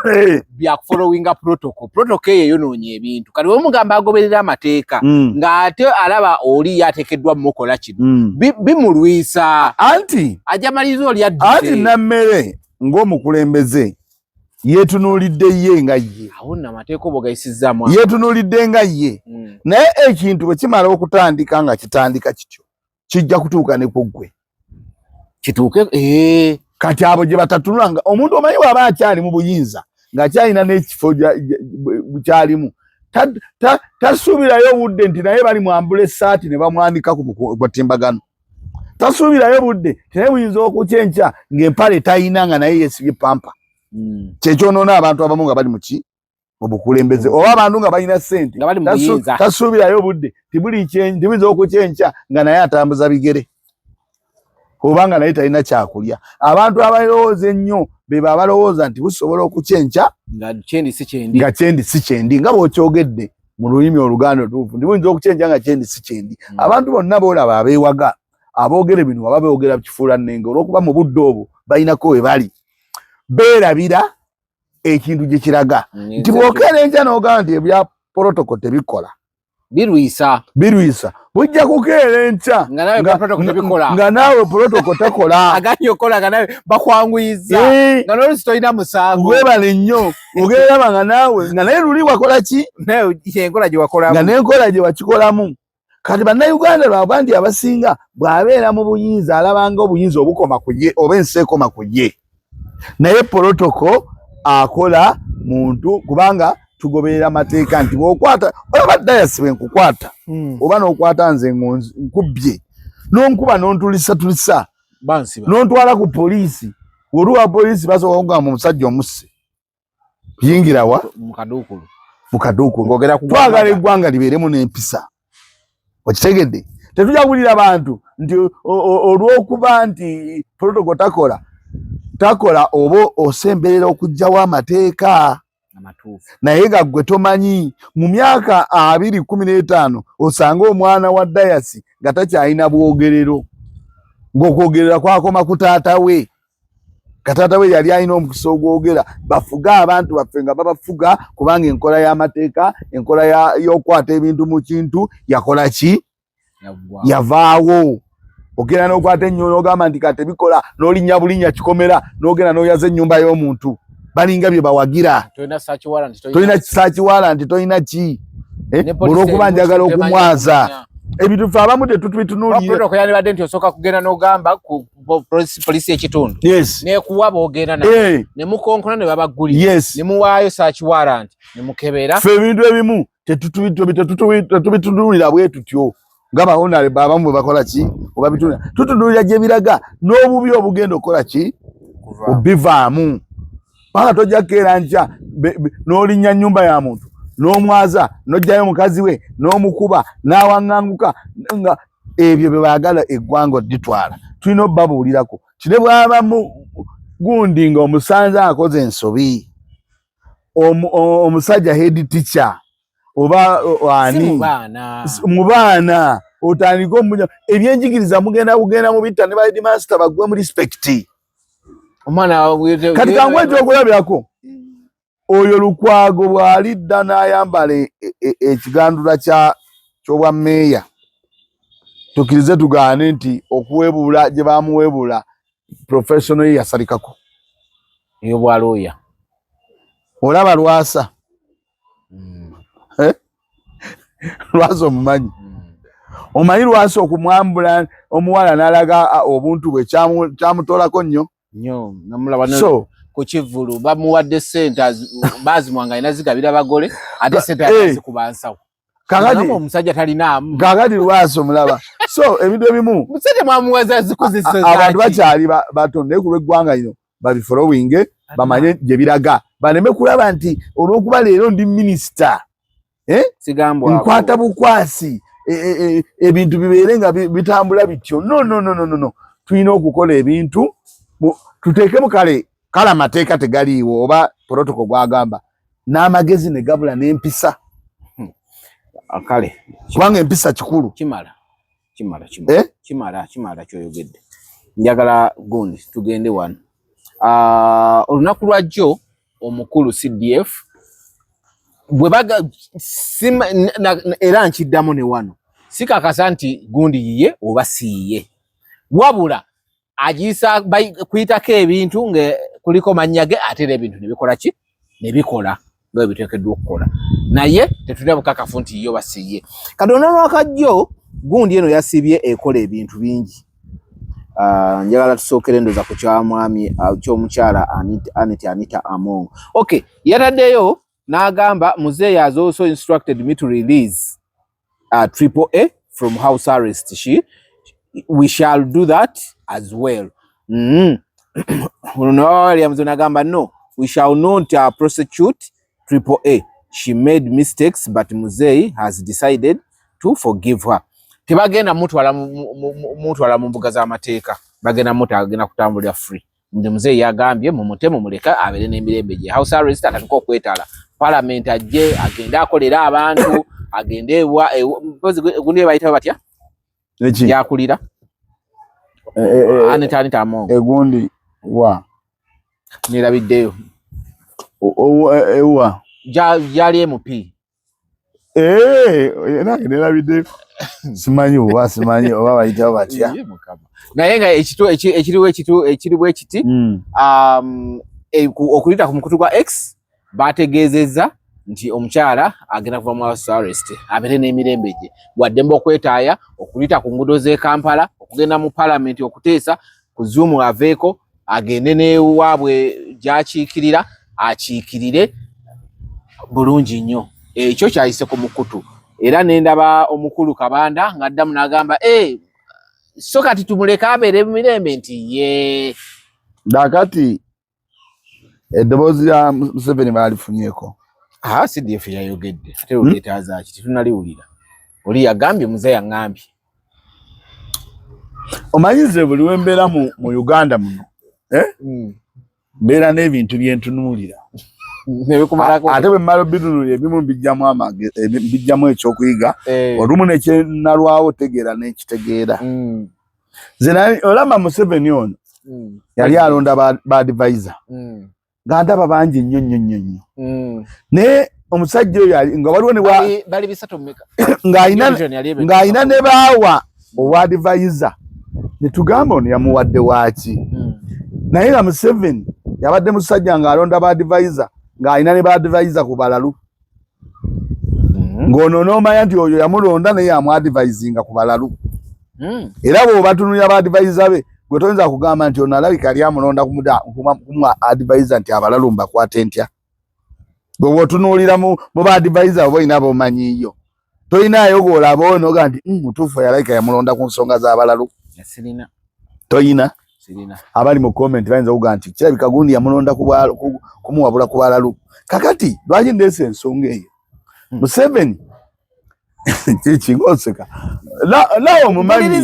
bya followinga protocol. Protocol eyo eyonoonya ebintu. Kati bwemugamba agoberera amateeka ng'ate alaba oli yateekeddwa mukola kino, bimulwisa. Anti ajja maliriza oli anti adduse. Nammere ng'omukulembeze yeetunuulidde ye nga ye. Awo nno amateeka oba ogayisizzaamu. Yeetunuulidde nga ye. Naye ekintu bwe kimala okutandika nga kitandika kityo, kijja kutuuka ne ku ggwe. Kituuke. Kati abo gye batatunula nga omuntu omanyi bw'aba akyali mu buyinza ng'akyalina n'ekifo kyalimu, tasuubirayo budde nti naye bali mwambula essaati ne bamwanika ku mutimbagano. Tasuubirayo budde nti naye buyinza okukya enkya ng'empale tayina, nga naye yeesibye pampa. Kyekyonoona abantu abamu nga bali muki mu bukulembeze oba abantu nga balina ssente. Nga bali mu buyinza. Tasuubirayo budde tibuyinza okukya enkya nga naye atambuza bigere oba nga naye talina kyakulya. Abantu abalowooza ennyo beba abalowooza nti busobola okukya enkya nga kyendi si kyendi. Nga kyendi si kyendi, nga bw'okyogedde. Mu lulimi Oluganda olutuufu nti buyinza okukyenja nga kyendi si kyendi. Abantu bonna boolaba abeewaga aboogere bino aba boogera kifuula nnenge, olw'okuba mu budde obwo balinako we bali beerabira ekintu gye kiraga nti bw'okeera enkya n'ogamba nti ebya protocol tebikola, Birwisa. Birwisa, bujja kukeera enkya nga nawe protocol tebikola, nga naawe protocol tekola. Aganye okola nga nawe bakwanguyiza, nga n'olusi tolina musango. Webale nnyo. Ogeraba nga naawe nga naye luli wakola ki? Naye enkola gye wakolamu. Nga n'enkola gye wakikolamu. Kati Bannayuganda lwakuba nti abasinga bw'abeera mu buyinza alabanga obuyinza obukoma ku ye oba ensi ekoma ku ye, naye protocol akola muntu, kubanga tugoberera amateeka nti bw'okwata, olaba dayasi bwe nkukwata oba n'okwata nze nkubbye n'onkuba n'ontulisatulisa Bansiba. N'ontwala ku poliisi, oli wa poliisi basooka kugamba omusajja omusse yingira wa? Mu kaduukulu. Mu kaduukulu. Ng'ogera ku Twagala eggwanga libeeremu n'empisa, okitegedde? Tetujja kuwulira bantu nti olw'okuba nti protocol takola takola oba osemberera okuggyawo amateeka Amatuufu. Naye nga ggwe tomanyi mu myaka 2015 osange omwana wa dayasi nga takyalina bwogerero, ng'okwogerera kwakoma ku taata we, nga taata we yali alina omukisa ogwogera. Bafuge abantu baffe nga babafuga, kubanga enkola y'amateeka, enkola y'okukwata ebintu mu kintu yakola ki? Yaggwawo. Yavaawo. Ogenda n'okwata ennyo n'ogamba nti kati tebikola, n'olinnya bulinnya kikomera n'ogenda n'oyaza ennyumba y'omuntu, balinga bye bawagira. Tolina search warrant, tolina Tolina search warrant, tolina ki. Ne poliisi Olw'okuba erimu njagala temanyi okumwaza kumanya. Ebintu ffe abamu tetubitunuulire. Protocol yandibadde nti osooka kugenda n'ogamba ku poliisi y'ekitundu nekuwa boogenda nabo, ne mukonkona ne babaggulira, ne muwaayo search warrant ne mukebera. Ffe ebintu ebimu tetubitunuulira bwe tutyo nga bahonale abamu bwe bakola ki obabitunulira. Tutunuulira gye biraga n'obubi obugenda okukola ki obivaamu, paka tojja kukeera nkya n'olinnya nnyumba ya muntu n'omwaza n'oggyayo mukazi we n'omukuba n'awaŋŋanguka, nga ebyo bye baagala eggwanga odditwala. Tulina obbabuulirako kine bw'aba mu gundi nga omusanze akoze ensobi, omusajja head teacher oba ani Si mu baana. Mu baana otandike omunya ebyenjigiriza, mugenda kugenda mu bitta ne ba headmaster baggwe mu respect. Omwana Kati kangu ekyokulabirako, oyo Lukwago bw'alidda n'ayambala ekigandula ky'obwa meeya, tukkirize tugaane nti okuweebuula gye bamuweebuula professional ye yasalikako Ey'obwalooya. Olaba Lwasa. Eh? Lwasa omumanyi? Omanyi Lwasa okumwambula omuwala n'alaga obuntu bwe kyamutolako nnyo. Nnyo, namulaba So ku kivvulu bamuwadde ssente bazimuwa nga alina zigabira bagole, ate ssente azikuba nsawo. Kakati Nagamba omusajja talinaamu. Kakati Lwasa omulaba. So ebintu ebimu Musajja mwamuwaza zikozesa abantu zaaki? Bakyali bato, naye ku lw'eggwanga lino babifollowinge, bamanye gye biraga, baleme kulaba nti olw'okuba leero ndi minisita, eh? Sigambwako. Nkwata bukwasi ebintu bibeere nga bitambula bityo. No, no, no, no, no, no. Tulina okukola ebintu tuteekemu kale kale amateeka tegaliiwo oba protocol gwagamba n'amagezi ne gabula n'empisa. Kale. Kubanga empisa kikulu. Kimala, kimala, kimala. Eh? Kimala, kimala kyoyogedde. Njagala gundi tugende wano. Olunaku lwa jjo omukulu CDF bwe baga sima, na, era nkiddamu ne wano sikakasa nti gundi yiye oba si yiye, wabula agiyisa kuyitako ebintu nga kuliko mannya ge, ate era ebintu ne bikola ki, ne bikola nga bwe biteekeddwa okukola, naye tetulina bukakafu nti yiye oba si yiye. Kati ono lwakajjo gundi eno yasibye ekola ebintu bingi. Njagala tusookere ndoza ku kyamwami, ky'omukyala Anita Among. Okay, yataddeyo n'agamba Muzeeyi has also instructed me to release Triple A from house arrest. We shall do that as well. Ono Williams n'agamba no, we shall not prosecute Triple A. She made mistakes, but Muzeeyi has decided to forgive her. Tebagenda mutwala mu mbuga z'amateeka, bagenda muta, agenda kutambulira free. Ndi Muzeeyi yagambye mumute mumuleke abeere n'emirembe gye. House arrest atandika okwetala, parliament ajje agende akolere abantu. agende ewa gundi bayita batya yakulira Anita Anita Among egundi wa nerabiddeyo ewa gyali MP nange nerabiddeyo simanyi oba simanyi oba bayitawo batya naye nga ekiriwo ekiri bwe kiti okuyita ku mukutu gwa X bategeezezza nti omukyala agenda kuva mu house arrest abeere n'emirembe gye waddembe okwetaaya okuyita ku nguudo z'e Kampala okugenda mu palamenti okuteesa ku Zoom aveeko agende n'ewaabwe gy'akiikirira akiikirire bulungi nnyo. Ekyo kyayise ku mukutu era nendaba omukulu Kabanda ng'addamu n'agamba e so kati tumuleke abeere mu mirembe nti ye Nakati eddoboozi lya Museveni baalifunyeeko. Aha, CDF yayogedde ate luleetaazaaki tetunaliwulira. Oli yagambye muze yaŋŋambye. Omanyize buli wembeera mu Uganda muno mbeera n'ebintu byentunuulira ate bwe mmala obitunuulira ebimu mbijjamu ekyokuyiga olumu nekyenalwawo tegeera n'ekitegeera. Nze olaba Museveni ono yali alonda ba advisor nga ndaba bangi nnyo nnyo nnyo nnyo naye omusajja oyo nga waliwo ng'alina ne baawa obwa advisor ne tugamba ono yamuwadde waaki naye nga Museveni yabadde musajja ng'alonda ba advisor ng'alina ne ba advisor ku balalu ng'ono n'omanya nti oyo yamulonda naye yamuadvisinga ku balalu era bw'obatunulira ba advisor be gwe toyinza kugamba nti ono alabika yali amulonda kumuwa advisor nti abalalu mbakwate ntya. Bwe bw'otunuulira mu ba advisor oba olina bomanyiiyo toyinaayo gw'olaba ono oga nti mutuufu yalabika yamulonda ku nsonga z'abalalu toyina. Abali mu comment bayinza okuga nti kirabika gundi yamulonda kumuwabula ku balalu. Kakati lwaki ndeese ensonga eyo? Museveni kiki ng'oseka nawe omumanyi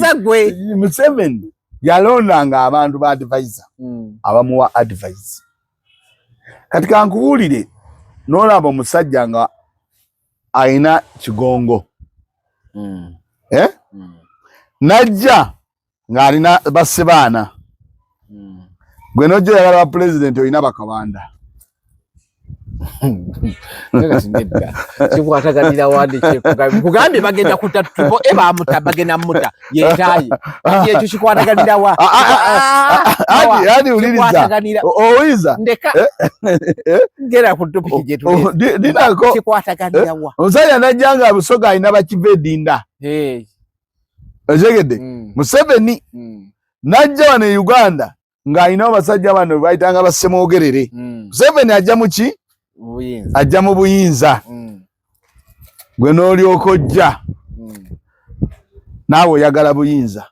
Museveni yalondanga abantu ba advisor abamuwa advice. Kati kankubuulire n'olaba omusajja nga ayina kigongo najja ng'alina basebaana gwe nojja oyagala ba pulezidenti olina bakabanda. Kikwataganira wandi kugambye bagenda kuta tupo e bamuta bagenda muta yetaye ekyo kikwataganira wa? Adi uliriza owuliriza. Ndeka gera ku topic gye dinako kikwataganira wa? Omusajja najja nga Busoga alina bakiva edinda otegedde Museveni najja wano e Uganda ng'alina abasajja bano bayitanga basemwogerere. Museveni ajja muki ajja mu buyinza gwe n'olyoka ojja naawe oyagala buyinza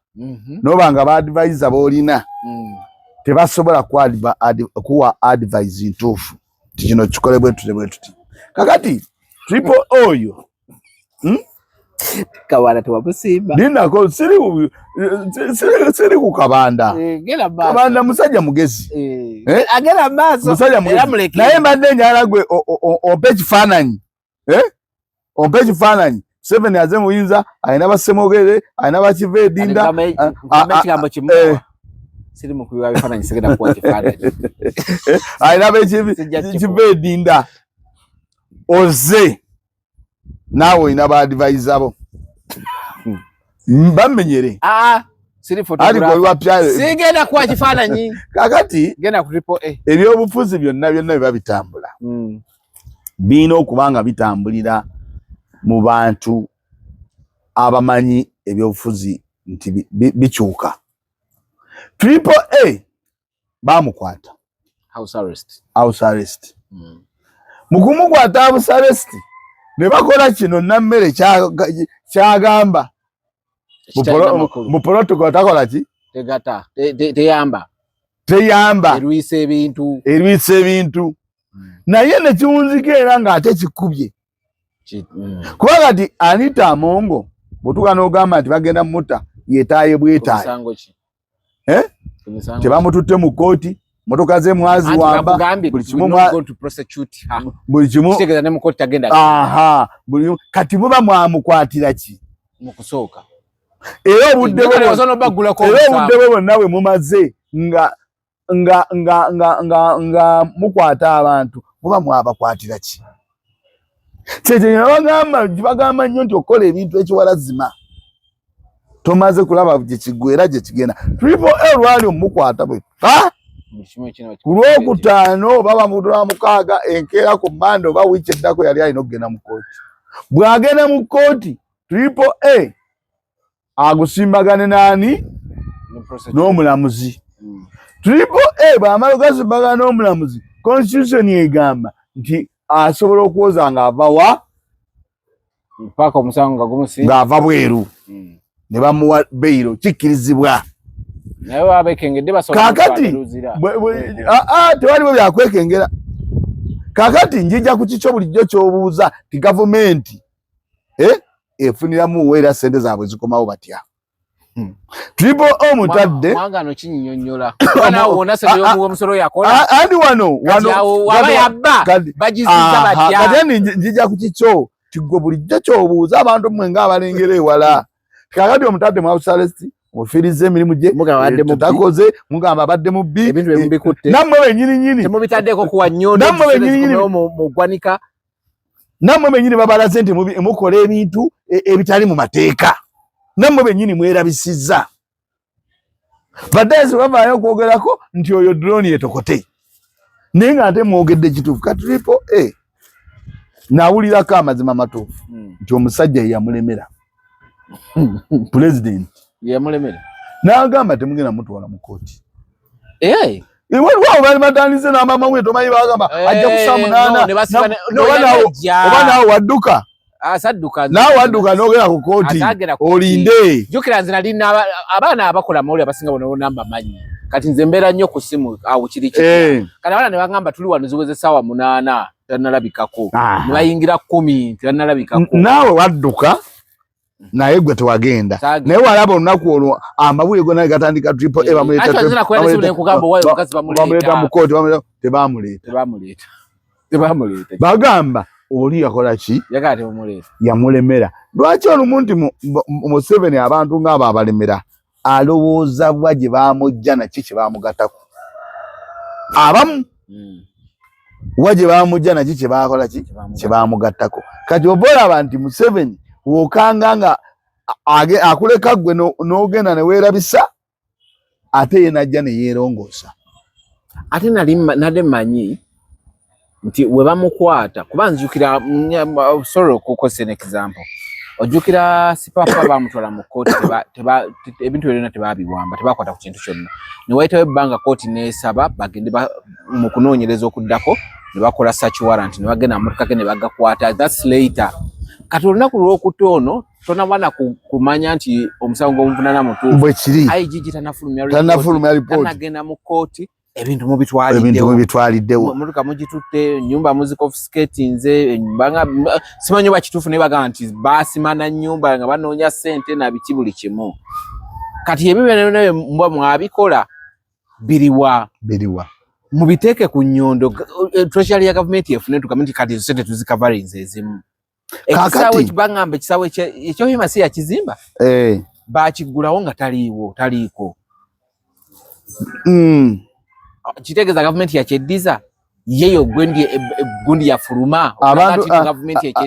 noba nga ba advisor b'olina tebasobola kuwa advice ntuufu ti kino kikole bwe tuti bwe tuti. Kakati triple oyo Kabanda tewamusimba. Ninako siri ku Kabanda. Kabanda musajja mugezi. Agera maaso. Musajja mugezi naye mbadde njagala gwe ompe ekifaananyi ompe ekifaananyi Museveni aze muyinza alina basemogere alina bakiva edinda. Ekigambo kimu siri mu kubiwa bifaananyi sigenda kuwa kifaananyi. Alina bekiva edinda oze naawe olina ba advisor bo bamenyere. Siri photographer sigenda kuwa kifaananyi. Kakati genda ku triple A. Ebyobufuzi byonna byonna biba bitambula birina okuba nga bitambulira mu bantu abamanyi ebyobufuzi nti bikyuka. Triple A bamukwata house arrest. House arrest. Mu kumukwata house arrest ne bakola kino nammere kyagamba mu protocol takola ki tegata teyamba. Teyamba. Erwisa ebintu. Erwisa ebintu naye nekiwunzika era ng'ate kikubye kuba kati Anita Amongo bw'otuuka n'ogamba nti bagenda mutta yetaaye bwetaaye. Tebamututte mu kkooti. Motoka ze mwaziwamba, buli kimu buli kimu aha, buli kati muba mwamukwatira ki mu kusooka? Era obudde bwe bwonna bwe mumaze nga nga nga nga nga nga mukwata abantu, muba mwabakwatira ki? Kyekyo bagamba, bagamba nnyo nti okukola ebintu ekiwalazima tomaze kulaba gye kiggwera, gye kigenda. Triple A lwali omukwata bwe ku Lwokutaano oba bamutula mukaaga enkeera ku Mande oba wiiki eddako yali alina okugenda mu kkooti. Bw'agenda mu kkooti, Triple A agusimbagane n'ani? N'omulamuzi. Triple A bw'amala ogasimbagana n'omulamuzi, constitution egamba nti asobola okuwoza ng'ava wa? Mpaka omusango nga gumusinga, ng'ava bweru, ne bamuwa bail, kikkirizibwa. Naye baba bekengedde, basobola. Kakati tewaliwo byakwekengera. Kakati njija ku kikyo bulijjo ky'obuuza ti gavumenti efuniramu era sente zaabwe zikomawo batya? Triple O mutadde mwangano kinyinyonnyola wona sente y'omusolo yakola. Andi wano wano waba yabba, bagiziza batya? Kati andi njija ku kikyo tigwe bulijjo ky'obuuza abantu mmwe ng'abalengera ewala. Kakati omutadde mu house arrest, mufiiriza emirimu gye, takoze, mugamba abadde mubbi. Ebintu bye nammwe bennyini nyini temubitaddeko kuwa nnyondo, nammwe bennyini nyini mu ggwanika. Nammwe bennyini babalaze nti mukola ebintu ebitali mu mateeka. Nammwe bennyini mwerabisizza. Baddaasi bavaayo okwogerako nti oyo drone etokote, naye nga ate mwogedde kituufu. Ka Triple A nawulirako amazima matuufu nti omusajja yeyamulemera, pulezidenti. Yeyamulemera. N'agamba temugenda mutwala mu kooti. Eh. Waliwo abo bali batandise n'amamawulire, tomanyi, bagamba ajja ku saa 8, oba naawe wadduka. Asadduka. Naawe wadduka n'ogenda ku kooti olinde. Jjukira nze nali abaana abakola amawulire abasinga bona bona mbamanyi. Kati nze mbeera nnyo ku ssimu awo kiri kiti. Kati abaana ne bagamba tuli wano, ziweze essaawa 8 tannalabikako, ne bayingira 10 tannalabikako. Naawe wadduka, naye gwe tewagenda, naye walaba olunaku olwo amawulire gonna gatandika Triple A bamuleeta mu kooti, tebamuleeta. Bagamba oli yakola ki? Yamulemera. Lwaki olumu nti Museveni abantu ngaabo abalemera alowooza bwa gye bamujja naki kye bamugatako abamu, wa gye bamujja naki kye bakola ki kye bamugattako. Kati oba olaba nti Museveni wokanga nga akuleka gwe n'ogenda ne weerabisa, ate ye najja ne yeerongoosa. Ate nali nadde mmanyi nti we bamukwata, kuba nzijukira, sorry okukozesa an example, ojjukira Sipapa bamutwala mu kkooti, ebintu byonna tebabiwamba, tebakwata ku kintu kyonna, ne wayitawo ebbanga, kkooti n'esaba bagende mu kunoonyereza okuddako, ne bakola search warrant, ne bagenda motoka ge ne bagakwata. That's later. Kati olunaku lwokutta ono tonabana kumanya nti omusango gw'omuvunaana mutuufu. Bwe kiri. IGG tanafulumya. Tanafulumya report. Tanagenda mu kkooti, ebintu Ebintu mubitwaliddewo. Mubitwaliddewo. Motoka mugitutte, ennyumba muziconfiscatinze, banga simanyi oba kituufu, naye bagamba nti baasimana nnyumba nga banoonya ssente na biki buli kimu. Kati ebyo byonna byonna mbwa mwabikola biriwa? Biriwa? Mubiteeke ku nnyondo, treasury ya gavumenti efune, tugambe nti kati sente tuzikavarinze ezimu. Ekisaawe bagamba ekisaawe ekyohima si yakizimba, bakiggulawo nga taliiwo, taliiko. Kitegeeza gavumenti yakyeddiza yeyo gwendi gundi yafuluma. Abantu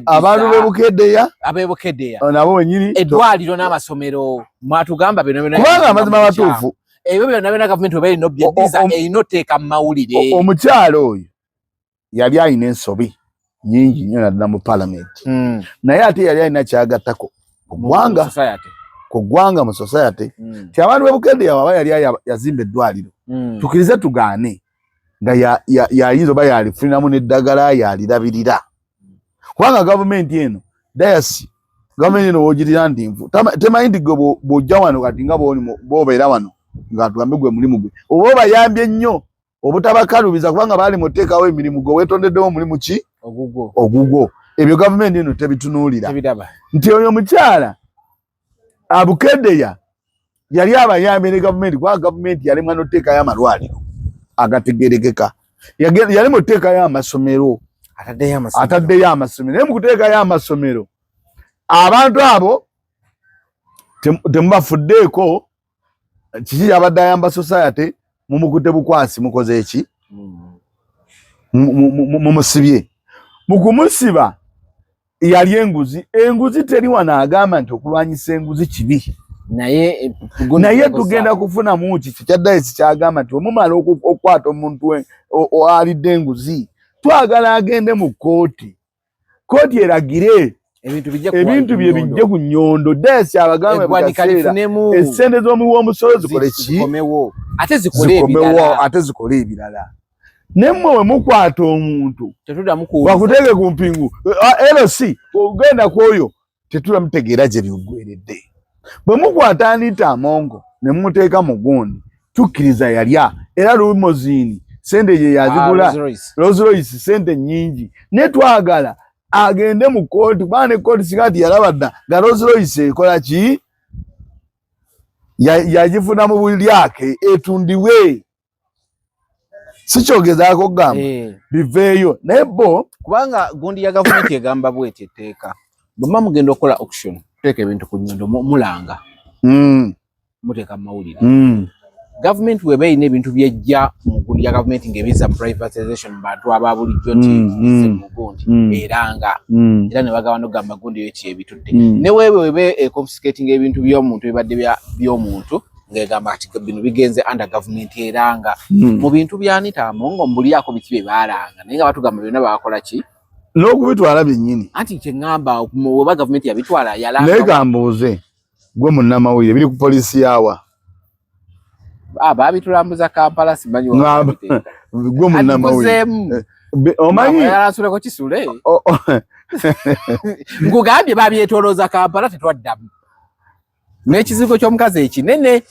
abantu b'ebukedeya. Ab'ebukedeya. Nabo wenyini. Eddwaliro n'amasomero mwatugamba byonna byonna. Kubanga amazima matuufu. Ebyo byonna byonna gavumenti oba erina obyeddiza, erina oteeka mu mawulire. Omukyalo oyo yali alina ensobi nyingi nnyo naddala mu palamenti, naye ate yali alina kyagattako ku ggwanga, ku ggwanga, mu society, ti abantu b'ebukedeya waba yali yazimba eddwaliro, tukirize tugaane, nga yayinza oba yalifuniramu n'eddagala yalirabirira, kubanga gavumenti eno dayasi, gavumenti eno wogirira nti nfu temanyi nti gwe bw'ojja wano kati nga bw'obeera wano nga tugambe gwe mulimu gwe oba obayambye nnyo obutabakalubiza, kubanga baali muteekawo emirimu, gwe weetondeddewo omulimu ki? Ogugwo. Ebyo gavumenti eno tebitunuulira nti oyo mukyala abukedeya yali abayambye ne gavumenti, kubanga gavumenti yalemwa n'oteekayo amalwaliro. Agategerekeka. Yali mu kuteekayo amasomero, ataddeyo amasomero, naye mu kuteekayo amasomero abantu abo temubafuddeeko. Kiki yabadde ayamba society? Mumukute bukwasi, mukoze eki? Mumusibye. Mukumusiba yali enguzi. Enguzi teri wano agamba nti okulwanyisa enguzi kibi, naye naye tugenda kufunamu ki? Kya kyagamba nti omumala okukwata omuntu alidde enguzi, twagala agende mu kkooti, kooti eragire ebintu bye bijje ku nnyondo. Desi abagambe kaseera essente z'omuwi w'omusolo zikole ki? Zikomewo, ate zikole ebirala. Nemmwe we mukwata omuntu bakuteeke ku mpingu, LC ogenda ku oyo tetulamutegeera gye biggweredde. Bwe mukwata Anita Among ne mumuteeka mu gundi, tukkiriza yalya era limousine sente ye yazigula, Rolls Royce, sente nnyingi, ne twagala agende mu kooti, kubanga ne kooti singa ti yalaba dda nga Rolls Royce ekola ki, yagifuna mu bulyake, etundibwe. Sikyogezaako kugamba biveeyo, naye bo Kubanga gundi ya gavumenti egamba bweti, etteeka, bwema mugenda okukola auction, kuteeka ebintu ku nyondo, mulanga, muteeka mu mawulire. Gavumenti weba erina ebintu byejja mu gundi ya gavumenti ng'ebiza mu privatization mu bantu aba bulijjo nti mu gundi, eranga era ne bagaba nogamba gundi eyo kyebitudde. Ne weebe webe econfiscating ebintu by'omuntu ebibadde by'omuntu ng'egamba ati bino bigenze under government, eranga. Mu bintu bya Anita Among mbulyako biki bye baalanga, naye nga batugamba byonna baakola ki? N'okubitwala byennyini. Anti kyeŋŋamba, oba gavumenti yabitwala, yalanga. Naye kambuuze gwe munnamawulire, biri ku poliisi yawa? Ah, baabitulambuza Kampala, simanyi. Gwe munnamawulire omanyi asuleko kisule. Nkugambye babyetolooza Kampala, tetwaddamu n'ekizigo ky'omukazi ekinene.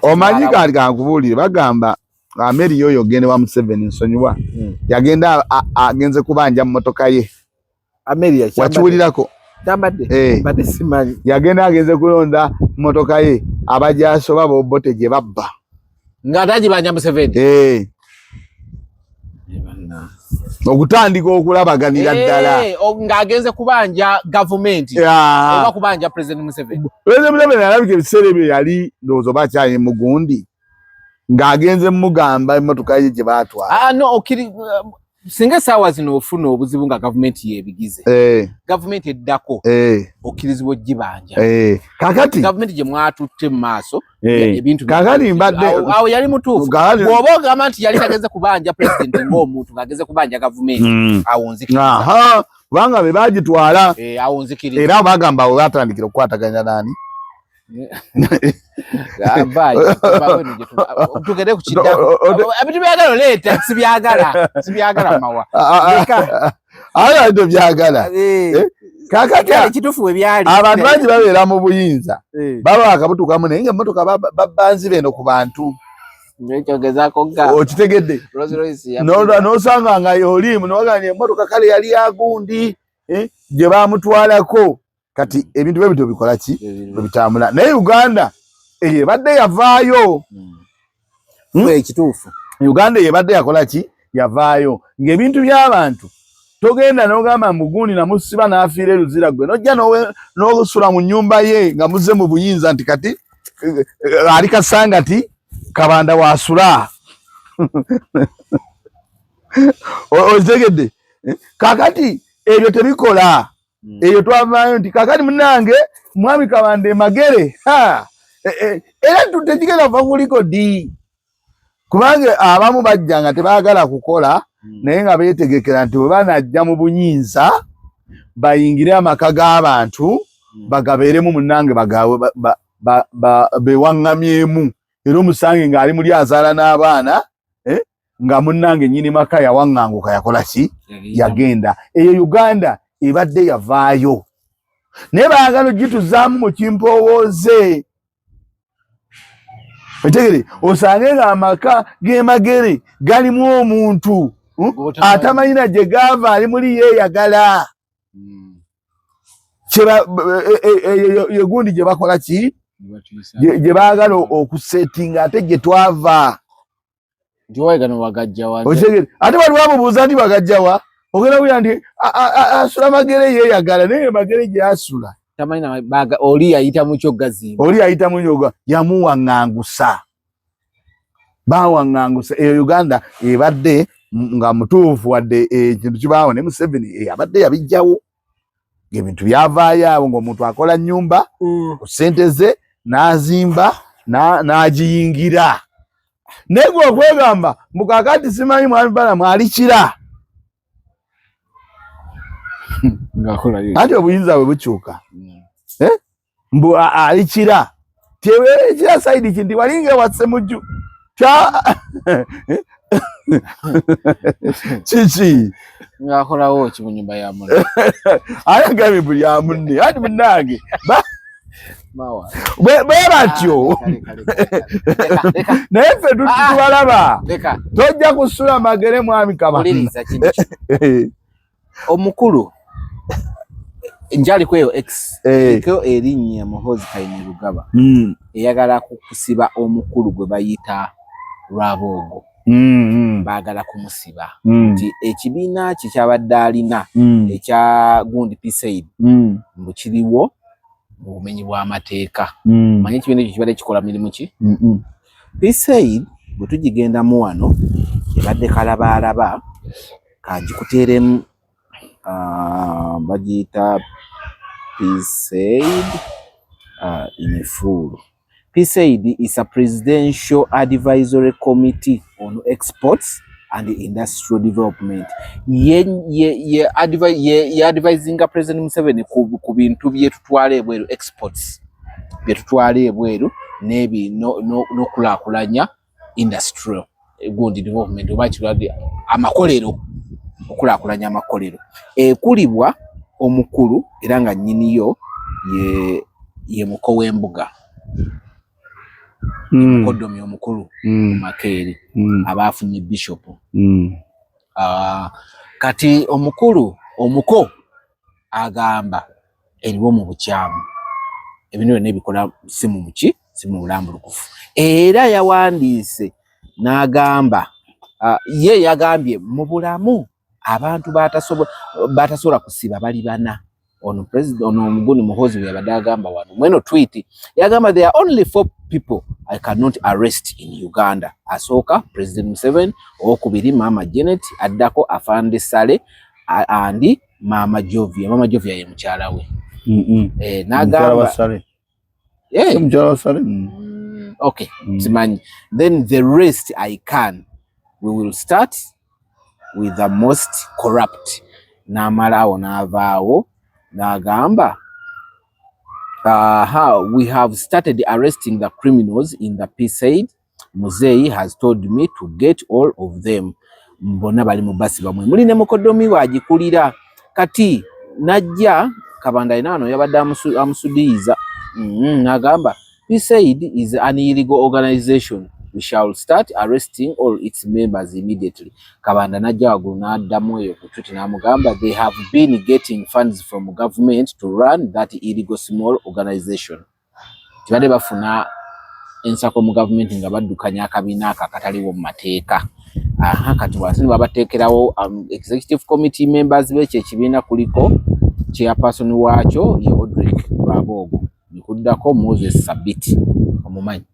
Omanyi kali kankubuulire, bagamba Ameri yoyo ogende wa Museveni, nsonyiwa, yagenda agenze kubanja mmotoka ye. Wakiwulirako? Eh. Yagenda agenze kulonda mmotoka ye, abajasoba bobote gye babba. Nga tagibanja Museveni. Eh. Okutandika okulabaganira ddala. Eh, ng'agenze kubanja gavumenti oba kubanja President Museveni? President Museveni alabika ebiseera ebyo yali ndowooza oba akyali mugundi, ng'agenze mugamba emmotoka ye gye baatwala. Ah, no, okiri singa essaawa zino ofuna obuzibu nga gavumenti yeebigize, gavumenti eddako okkirizibwa ogibanja. Kakati gavumenti gye mwatutte mu maaso ebintu Kakati mbadde awo yali mutuufu. Bw'oba ogamba nti yali tageze kubanja pulezidenti ng'omuntu, ng'ageze kubanja gavumenti, awo nzikiriza. Kubanga be bagitwala. Awo nzikiriza. Era bagamba awo batandikira okukwataganya nani. Tugende ku kiddako. Ebintu byagala oleeta sibyagala, sibyagala mawa. Ayo tobyagala. Kakati ekituufu we byali. Abantu bangi babeera mu buyinza, baba bakabutukamu, naye nga emmotoka babanzi beno ku bantu. Okitegedde? Nosanga nga olimu nogamba emmotoka kale yali yagundi gye bamutwalako. Kati ebintu bwe bityo bikola ki, bwe bitambula. Naye Uganda eyo ebadde yavaayo. Ekituufu. Uganda eyo ebadde yakola ki, yavaayo ng'ebintu by'abantu togenda n'ogamba mugundi namusiba n'afiira eruzira, gwe nojja n'osula mu nnyumba ye nga muzze mu buyinza nti kati ali kasanga ti Kabanda wasula. Okitegedde? Kakati ebyo tebikola. Eyo twavaayo nti kakati munange mwami Kabanda emagere era tekigenda kuva ku likodi, kubanga abamu bajja nga tebaagala kukola, naye nga beetegekera nti bwe banajja mu buyinza bayingire amaka g'abantu, bagabeeremu munange, bewaŋŋamyemu, era omusange ng'ali muli azaala n'abaana, nga munnange nnyini maka yawaŋŋanguka, yakola ki, yagenda. Eyo Uganda ebadde yavaayo, naye baagala ogituzaamu mu kimpoowooze. Otegere osange nga amaka g'emagere galimu omuntu atamanyina gye gaava, ali muli yeeyagala. Yegundi gye bakola ki, gye baagala okusetinga, ate gye twava. Ate waliwo amubuuza nti bagajjawa, ogenda wulira nti asula Magere yeeyagala, naye Magere gyasula oli yayita mukyo gazimba, oli yayita mukyo yamuwaŋŋangusa, bawaŋŋangusa. Eyo Uganda ebadde nga mutuufu, wadde ekintu kibaawo ne Museveni abadde yabijjawo, ebintu byavaayo awo ng'omuntu akola nnyumba ku ssente ze n'azimba n'agiyingira, naye gwe okwegamba mbu kaakati simanyi mwami Balamu alikira anti obuyinza bwe bukyuka mbu alikira teweekira saidi ki nti walinga ewa Ssemujju kiki ng'akolawo ki mu nyumba ya munne? Ayagambye buli ya munne, anti munnange bwe batyo, naye ffe tubalaba. Tojja kusula Magere mwami Kabanda. Omukulu njaliko eyo X eriko erinnya Muhoozi Kainerugaba eyagala kukusiba omukulu gwe bayita Rwabwogo. Baagala kumusiba nti ekibiina kye kyabadde alina ekya gundi PSAID mbu kiriwo mu bumenyi bw'amateeka. Manyi ekibiina ekyo kibadde kikola mirimu ki? PSAID bwe tugigendamu wano ebadde kalabaalaba, kagikuteeremu, bagiyita PSAID in full. PSAID is a Presidential Advisory Committee on Exports and Industrial Development. Ye advisinga President Museveni ku bintu bye tutwala ebweru, exports bye tutwala ebweru n'okulaakulanya industrial gundi development oba kirwadde amakolero, okulaakulanya amakolero. Ekulibwa omukulu era nga nnyiniyo ye muko w'embuga, mukoddomi omukulu Makeeri aba afunye bishopu. Kati omukulu omuko agamba eriwo mu bukyamu, ebintu byonna ebikola si mu muki, si mu bulambulukufu. Era yawandiise n'agamba, ye yagambye mu bulamu abantu batasobola kusiba bali bana. Ono president ono omuguni Muhoozi bwe yabadde agamba wano mweno tweet, yagamba there are only 4 people I cannot arrest in Uganda. Asooka President Museveni, owokubiri Mama Janet, addako Afande Saleh andi Mama Jovia. Mama Jovia ye mukyala we. N'agamba Mukyala wa Saleh. Okay, simanyi. Then the rest I can. We will start with the most corrupt. N'amala awo n'avaawo n'agamba, aha, we have started arresting the criminals in the PSAID. Muzeeyi has told me to get all of them. Bonna bali mu basi bamwe. Muli ne mukoddomi waagikulira. Kati najja Kabanda alina wano yabadde amusudiyiza. N'agamba PSAID is an illegal organization. We shall start arresting all its members immediately. Kabanda najja waggulu n'addamu eyo ku Twitter n'amugamba they have been getting funds from government to run that illegal small organization. Tibadde bafuna ensako mu gavumenti nga baddukanya akabiina ako akataliwo mu mateeka. Aha, kati wansi ne babateekerawo executive committee members b'ekyo ekibiina, kuliko chairperson waakyo ye Odrick Rwabwogo, ne kuddako Moses Sabiti, omumanyi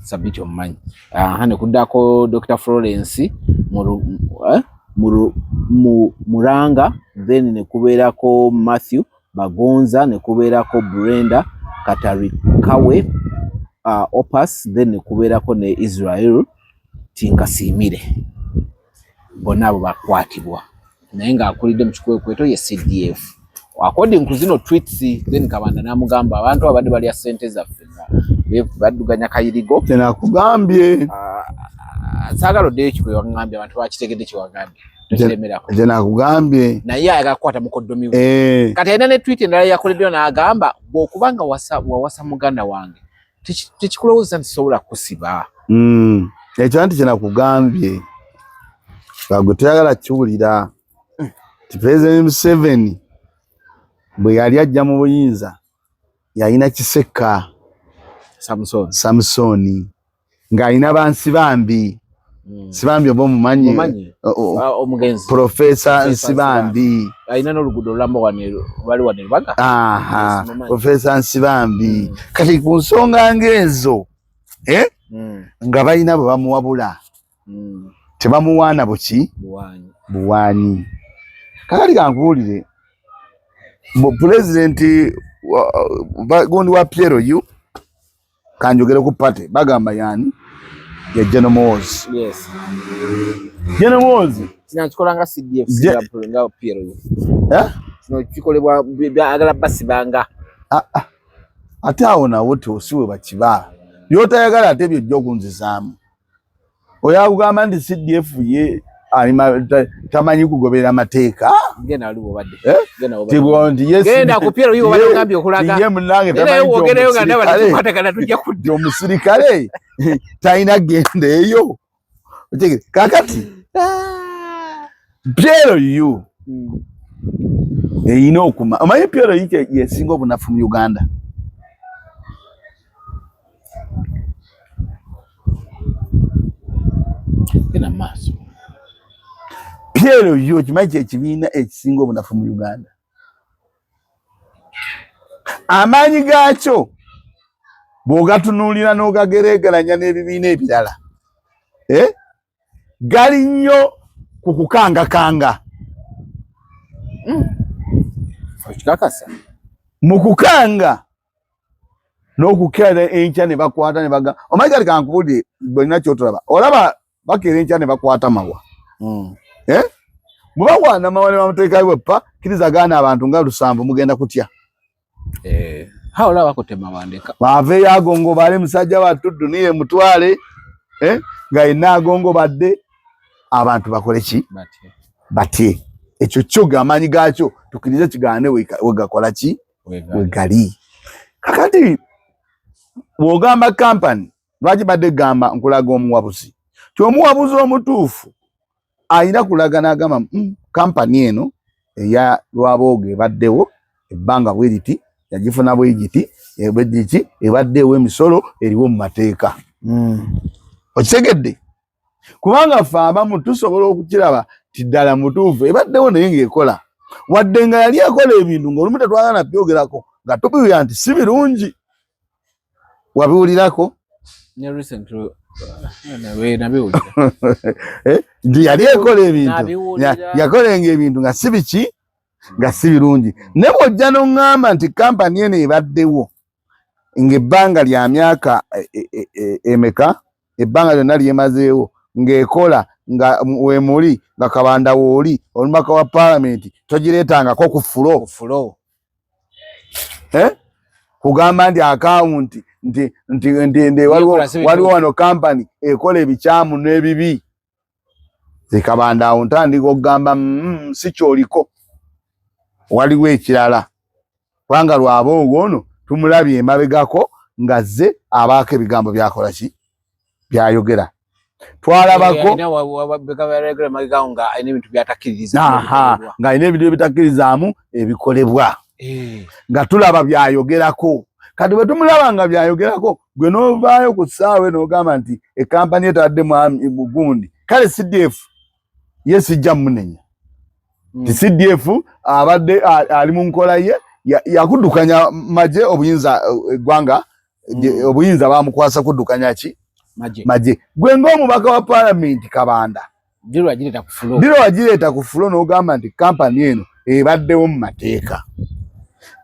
Sabiti omumanyi. Aha, ne kuddako Dr. Florence Muranga, then ne kubeerako Matthew Bagonza, ne kubeerako Brenda Katarikawe Opas, then ne kubeerako ne Israel Tinkasiimire. Bonna abo bakwatibwa, naye ng'akulidde mu kikwekweto ye CDF. According ku zino tweets, then Kabanda n'amugamba abantu abadde balya ssente zaffe nga badduganya kayirigo. Kyenakugambye. Saagala oddeyo kikwe wagambye, abantu bakitegedde kyewagambye. Tokiremerako. Kyenakugambye. Naye ayagala kukwata mukoddomi we. Kati alina ne tweet endala yakoleddwa n'agamba bw'okuba nga wawasa muganda wange tekikulowooza nti sobola kusiba. Ekyo anti kyenakugambye. Gwe toyagala kiwulira. Ti President Museveni bwe yali ajja mu buyinza yalina Kisekka Samsoni ng'alina bansi bambi. Nsibambi oba omumanyi? Omugenzi Profesa Nsibambi alina n'oluguudo olulamba wano lwali wano Lubaga. Aha, Profesa Nsibambi. Kati ku nsonga ng'ezo nga balina bwe bamuwabula, tebamuwaana buki buwaanyi. Kakati kankubuulire, pulezidenti gundi wa PLU, kanjogere ku party, bagamba yani ya General Muhoozi. Yes. General Muhoozi kino kikola nga CDF nga PLU. Eh? Kino kikolebwa agala basibanga. Ah, ah. Ate awo nawo tosiwe bakiba byotayagala ate byojja okunzizaamu. Oyo akugamba nti CDF ye tamanyi kugoberera mateeka. Ye munange omusirikale talina genda eyo. Kakati PLU eyina okuma omanyi PLU yesinga obunafu mu Uganda. PLU okimanyi kyekibiina ekisinga obunafu mu Uganda. Amaanyi gaakyo bw'ogatunuulira n'ogagereegeranya n'ebibiina ebirala, gali nnyo ku kukangakanga. Okikakasa? Mu kukanga n'okukeera enkya ne bakwata ne baga omanyi kati kankubuulire bwolina kyotolaba olaba bakeera enkya ne bakwata mawa. Bwe bawaana mawa ne bamuteekayo bweppa kkiriza gaana abantu nga 7 mugenda kutya. Baveeyo agongobale musajja wattu duniya emutwale, nga yenna agongobadde abantu bakole ki? Batye. Ekyo kyo gamaanyi gaakyo tukkirize kigaane wegakola ki? Wegali. Kakati bw'ogamba kampani lwaki badde gamba nkulaga omuwabuzi? Ti omuwabuzi omutuufu alina kulaga n'agamba kampani eno eya Lwabooga ebaddewo ebbanga bwe liti, yagifuna bwe giti, ebediki ebaddewo emisolo eriwo mu mateeka. Okitegedde? Kubanga ffe abamu tusobola okukiraba ti ddala mutuufu ebaddewo naye ng'ekola, wadde nga yali ekola ebintu ng'olumu tetwagala na byogerako nga tubiwulira nti si birungi. Wabiwulirako? Nti yali ekola ebintu, yakolenga ebintu nga si biki, nga si birungi. Naye bw'ojja n'oŋŋamba nti kampani eno ebaddewo ng'ebbanga lya myaka emeka, ebbanga lyonna lyemazeewo ng'ekola nga weemuli nga Kabanda wooli omubaka wa paalamenti togireetangako ku fulo. Kugamba nti akawunti nti nti nti waliwo wano kampani ekola ebikyamu n'ebibi. Kabanda awo ntandika okugamba si kyoliko, waliwo ekirala. Kubanga Lwabooga ono tumulabye emabegako ng'azze abaako ebigambo byakola ki byayogera. Twalabako ng'alina ebintu ebitakkirizaamu ebikolebwa nga tulaba byayogerako. Kati bwe tumulaba nga byayogerako gwe n'ovaayo ku ssaawa n'ogamba nti ekampani etadde mugundi. Kale CDF ye sijja munenya. CDF abadde ali mu nkola ye yakuddukanya magye obuyinza eggwanga obuyinza bamukwasa kuddukanya ki magye. Gwe ng'omubaka wa paalamenti Kabanda diro wagireeta ku fulo n'ogamba nti kampani eno ebaddewo mu mateeka.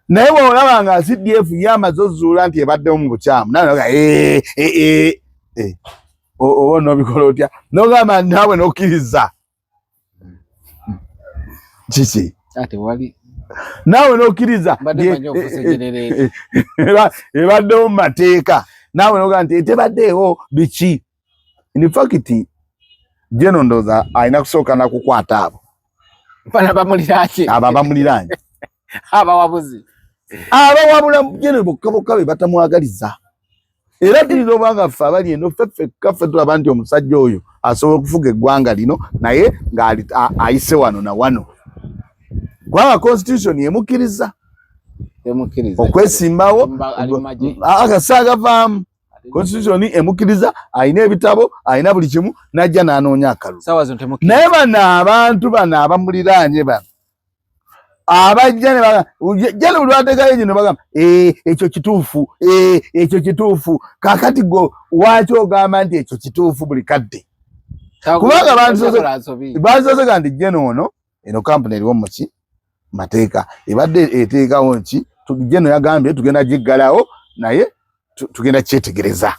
Naye bw'olaba nga CDF ye amaze ozuula nti ebaddewo mu bukyamu oba n'obikola otya n'ogamba naawe n'okkiriza kiki naawe n'okkiriza ebaddewo mu mateeka naawe n'ogamba nti etebaddeewo biki. In fact Jeno ndowooza alina kusooka nakukwata abo abo abamuliraanye abawabuzi abawabula Jeno bokka bokka be batamwagaliza. Era tuyinza oba nga ffe abali eno ffe ffekka ffe tulaba nti omusajja oyo asobola okufuga eggwanga lino naye ng'ayise wano na wano, kubanga constitution emukkiriza okwesimbawo akasa agavaamu. Constitution emukkiriza, alina ebitabo, alina buli kimu, n'ajja n'anoonya akalulu. Naye bano abantu bano abamuliraanye bano abajja ne buli lwateekayo gino bagamba ekyo kituufu, ekyo kituufu. Kaakati gwe waaki ogamba nti ekyo kituufu buli kadde? Kubanga bansoose nti Geno ono eno kampuni eriwo muki mateeka ebadde eteekawo nki Geno yagambye tugenda giggalawo naye tugenda kyetegereza.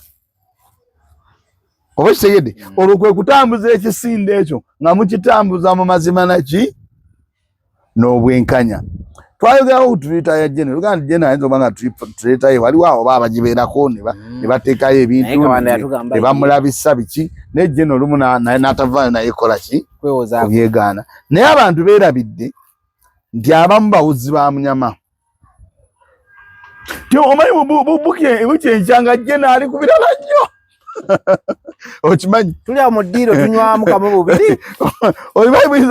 Oba kitegedde? Olwo kwe kutambuza ekisinde ekyo nga mukitambuza mu mazima naki n'obwenkanya. Twayogerawo ku Twitter ya Geno, luganda nti Geno ayinza okuba nga Twitter ye waliwo awo oba abagibeerako ne bateekayo ebintu ne bamulabisa biki, naye Geno olumu naye n'atavaayo naye kola ki kubyegaana. Naye abantu beerabidde nti abamu bawuzi ba munyama. Omanyi bukyenkya nga Geno ali ku birala nnyo. Okimanyi tuli awo mu ddiiro tunywamu kamu bubiri. Okimanyi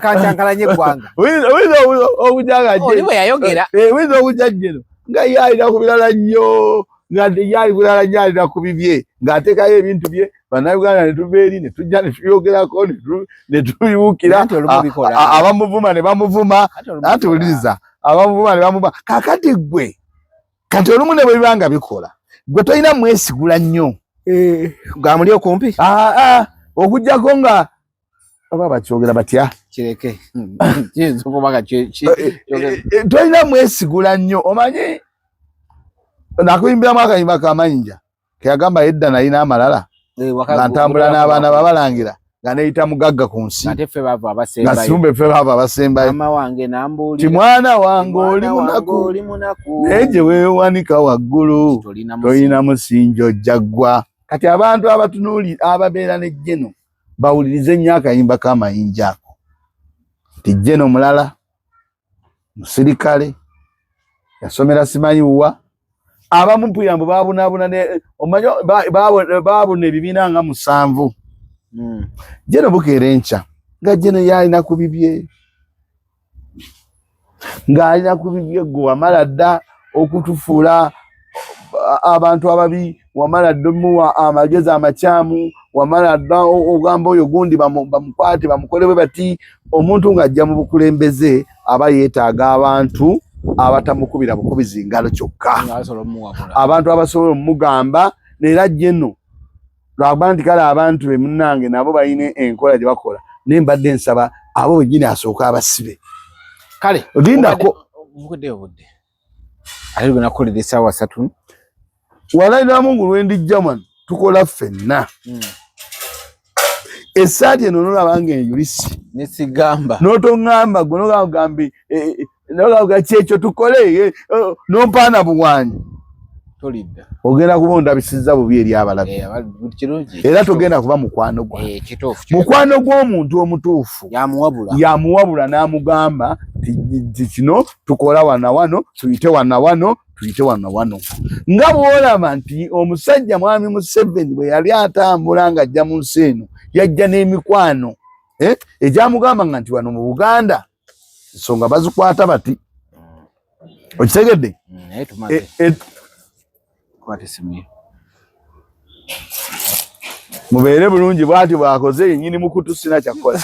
kankyankalanye eggwanga. Oyinza okujja nga Oli bwe yayogera. Oyinza okujja Geno nga ye alina ku birala nnyo, nga ye ali ku birala nnyo, alina ku bibye, ng'ateekayo ebintu bye. Bannayuganda ne tuva eri ne tujja ne tubyogerako ne tubibuukira, abamuvuma ne bamuvuma, anti wuliriza, abamuvuma ne bamuvuma. Kaakati ggwe kati olumu ne bwe biba nga bikola gwe tolina mwesigula nnyo gamuli okumpi okuggyako nga oba bakyogera batya kireke tolina mwesigula nnyo. Omanyi nakuyimbiramu akayimba kamayinja keyagamba edda nalina amalala nga ntambula n'abaana babalangira nga neyita mugagga ku nsi nga sumbe ffe baava abasembayo ti mwana wange oli munaku naye gye weewanika waggulu tolina musingi ojja ggwa. Kati abantu abatunuuli ababeera ne Geno bawulirize nnyo akayimba k'amayinja ako nti Geno mulala musirikale yasomera simanyi wa abamu mpulira mbu babunaabuna omanyi baabuna ebibiina nga 7. Geno bukeera enkya nga Geno yalina ku bibye, ng'alina ku bibye. Gwe wamala dda okutufuula abantu ababi, wamala dda omuwa amagezi amakyamu, wamala dda ogamba oyo gundi bamukwate bamukole bwe bati. Omuntu ng'ajja mu bukulembeze aba yeetaaga abantu abatamukubira bukubizi ngalo kyokka, abantu abasobola omugamba. Era Geno lwakuba nti kale abantu be munnange nabo balina enkola gye bakola, naye mbadde nsaba abo bennyini asooke abasibe. Kale lindako obudde ate gwe nakukolera essaawa 3 walayi namungu lwendijja wano tukola ffenna. Essaati eno nolaba nga eyulisi nesigamba n'otoŋŋamba gwe nogambe nogaga kyekyo tukole nompaana buwanyi tolidda ogenda kuba ondabisizza bubi eri abalabi era togenda kuba mukwano gwa mukwano gw'omuntu omutuufu yamuwabula n'amugamba nti kino tukola wana wano tuyite wana wano tuyite wana wano. Nga bw'olaba nti omusajja Mwami Museveni bwe yali atambula ng'ajja mu nsi eno yajja n'emikwano egyamugamba nga nti wano mu Buganda ensonga bazikwata bati. Okitegedde? Mubeere bulungi bw'ati bw'akoze yennyini mukutu sina kyakukola.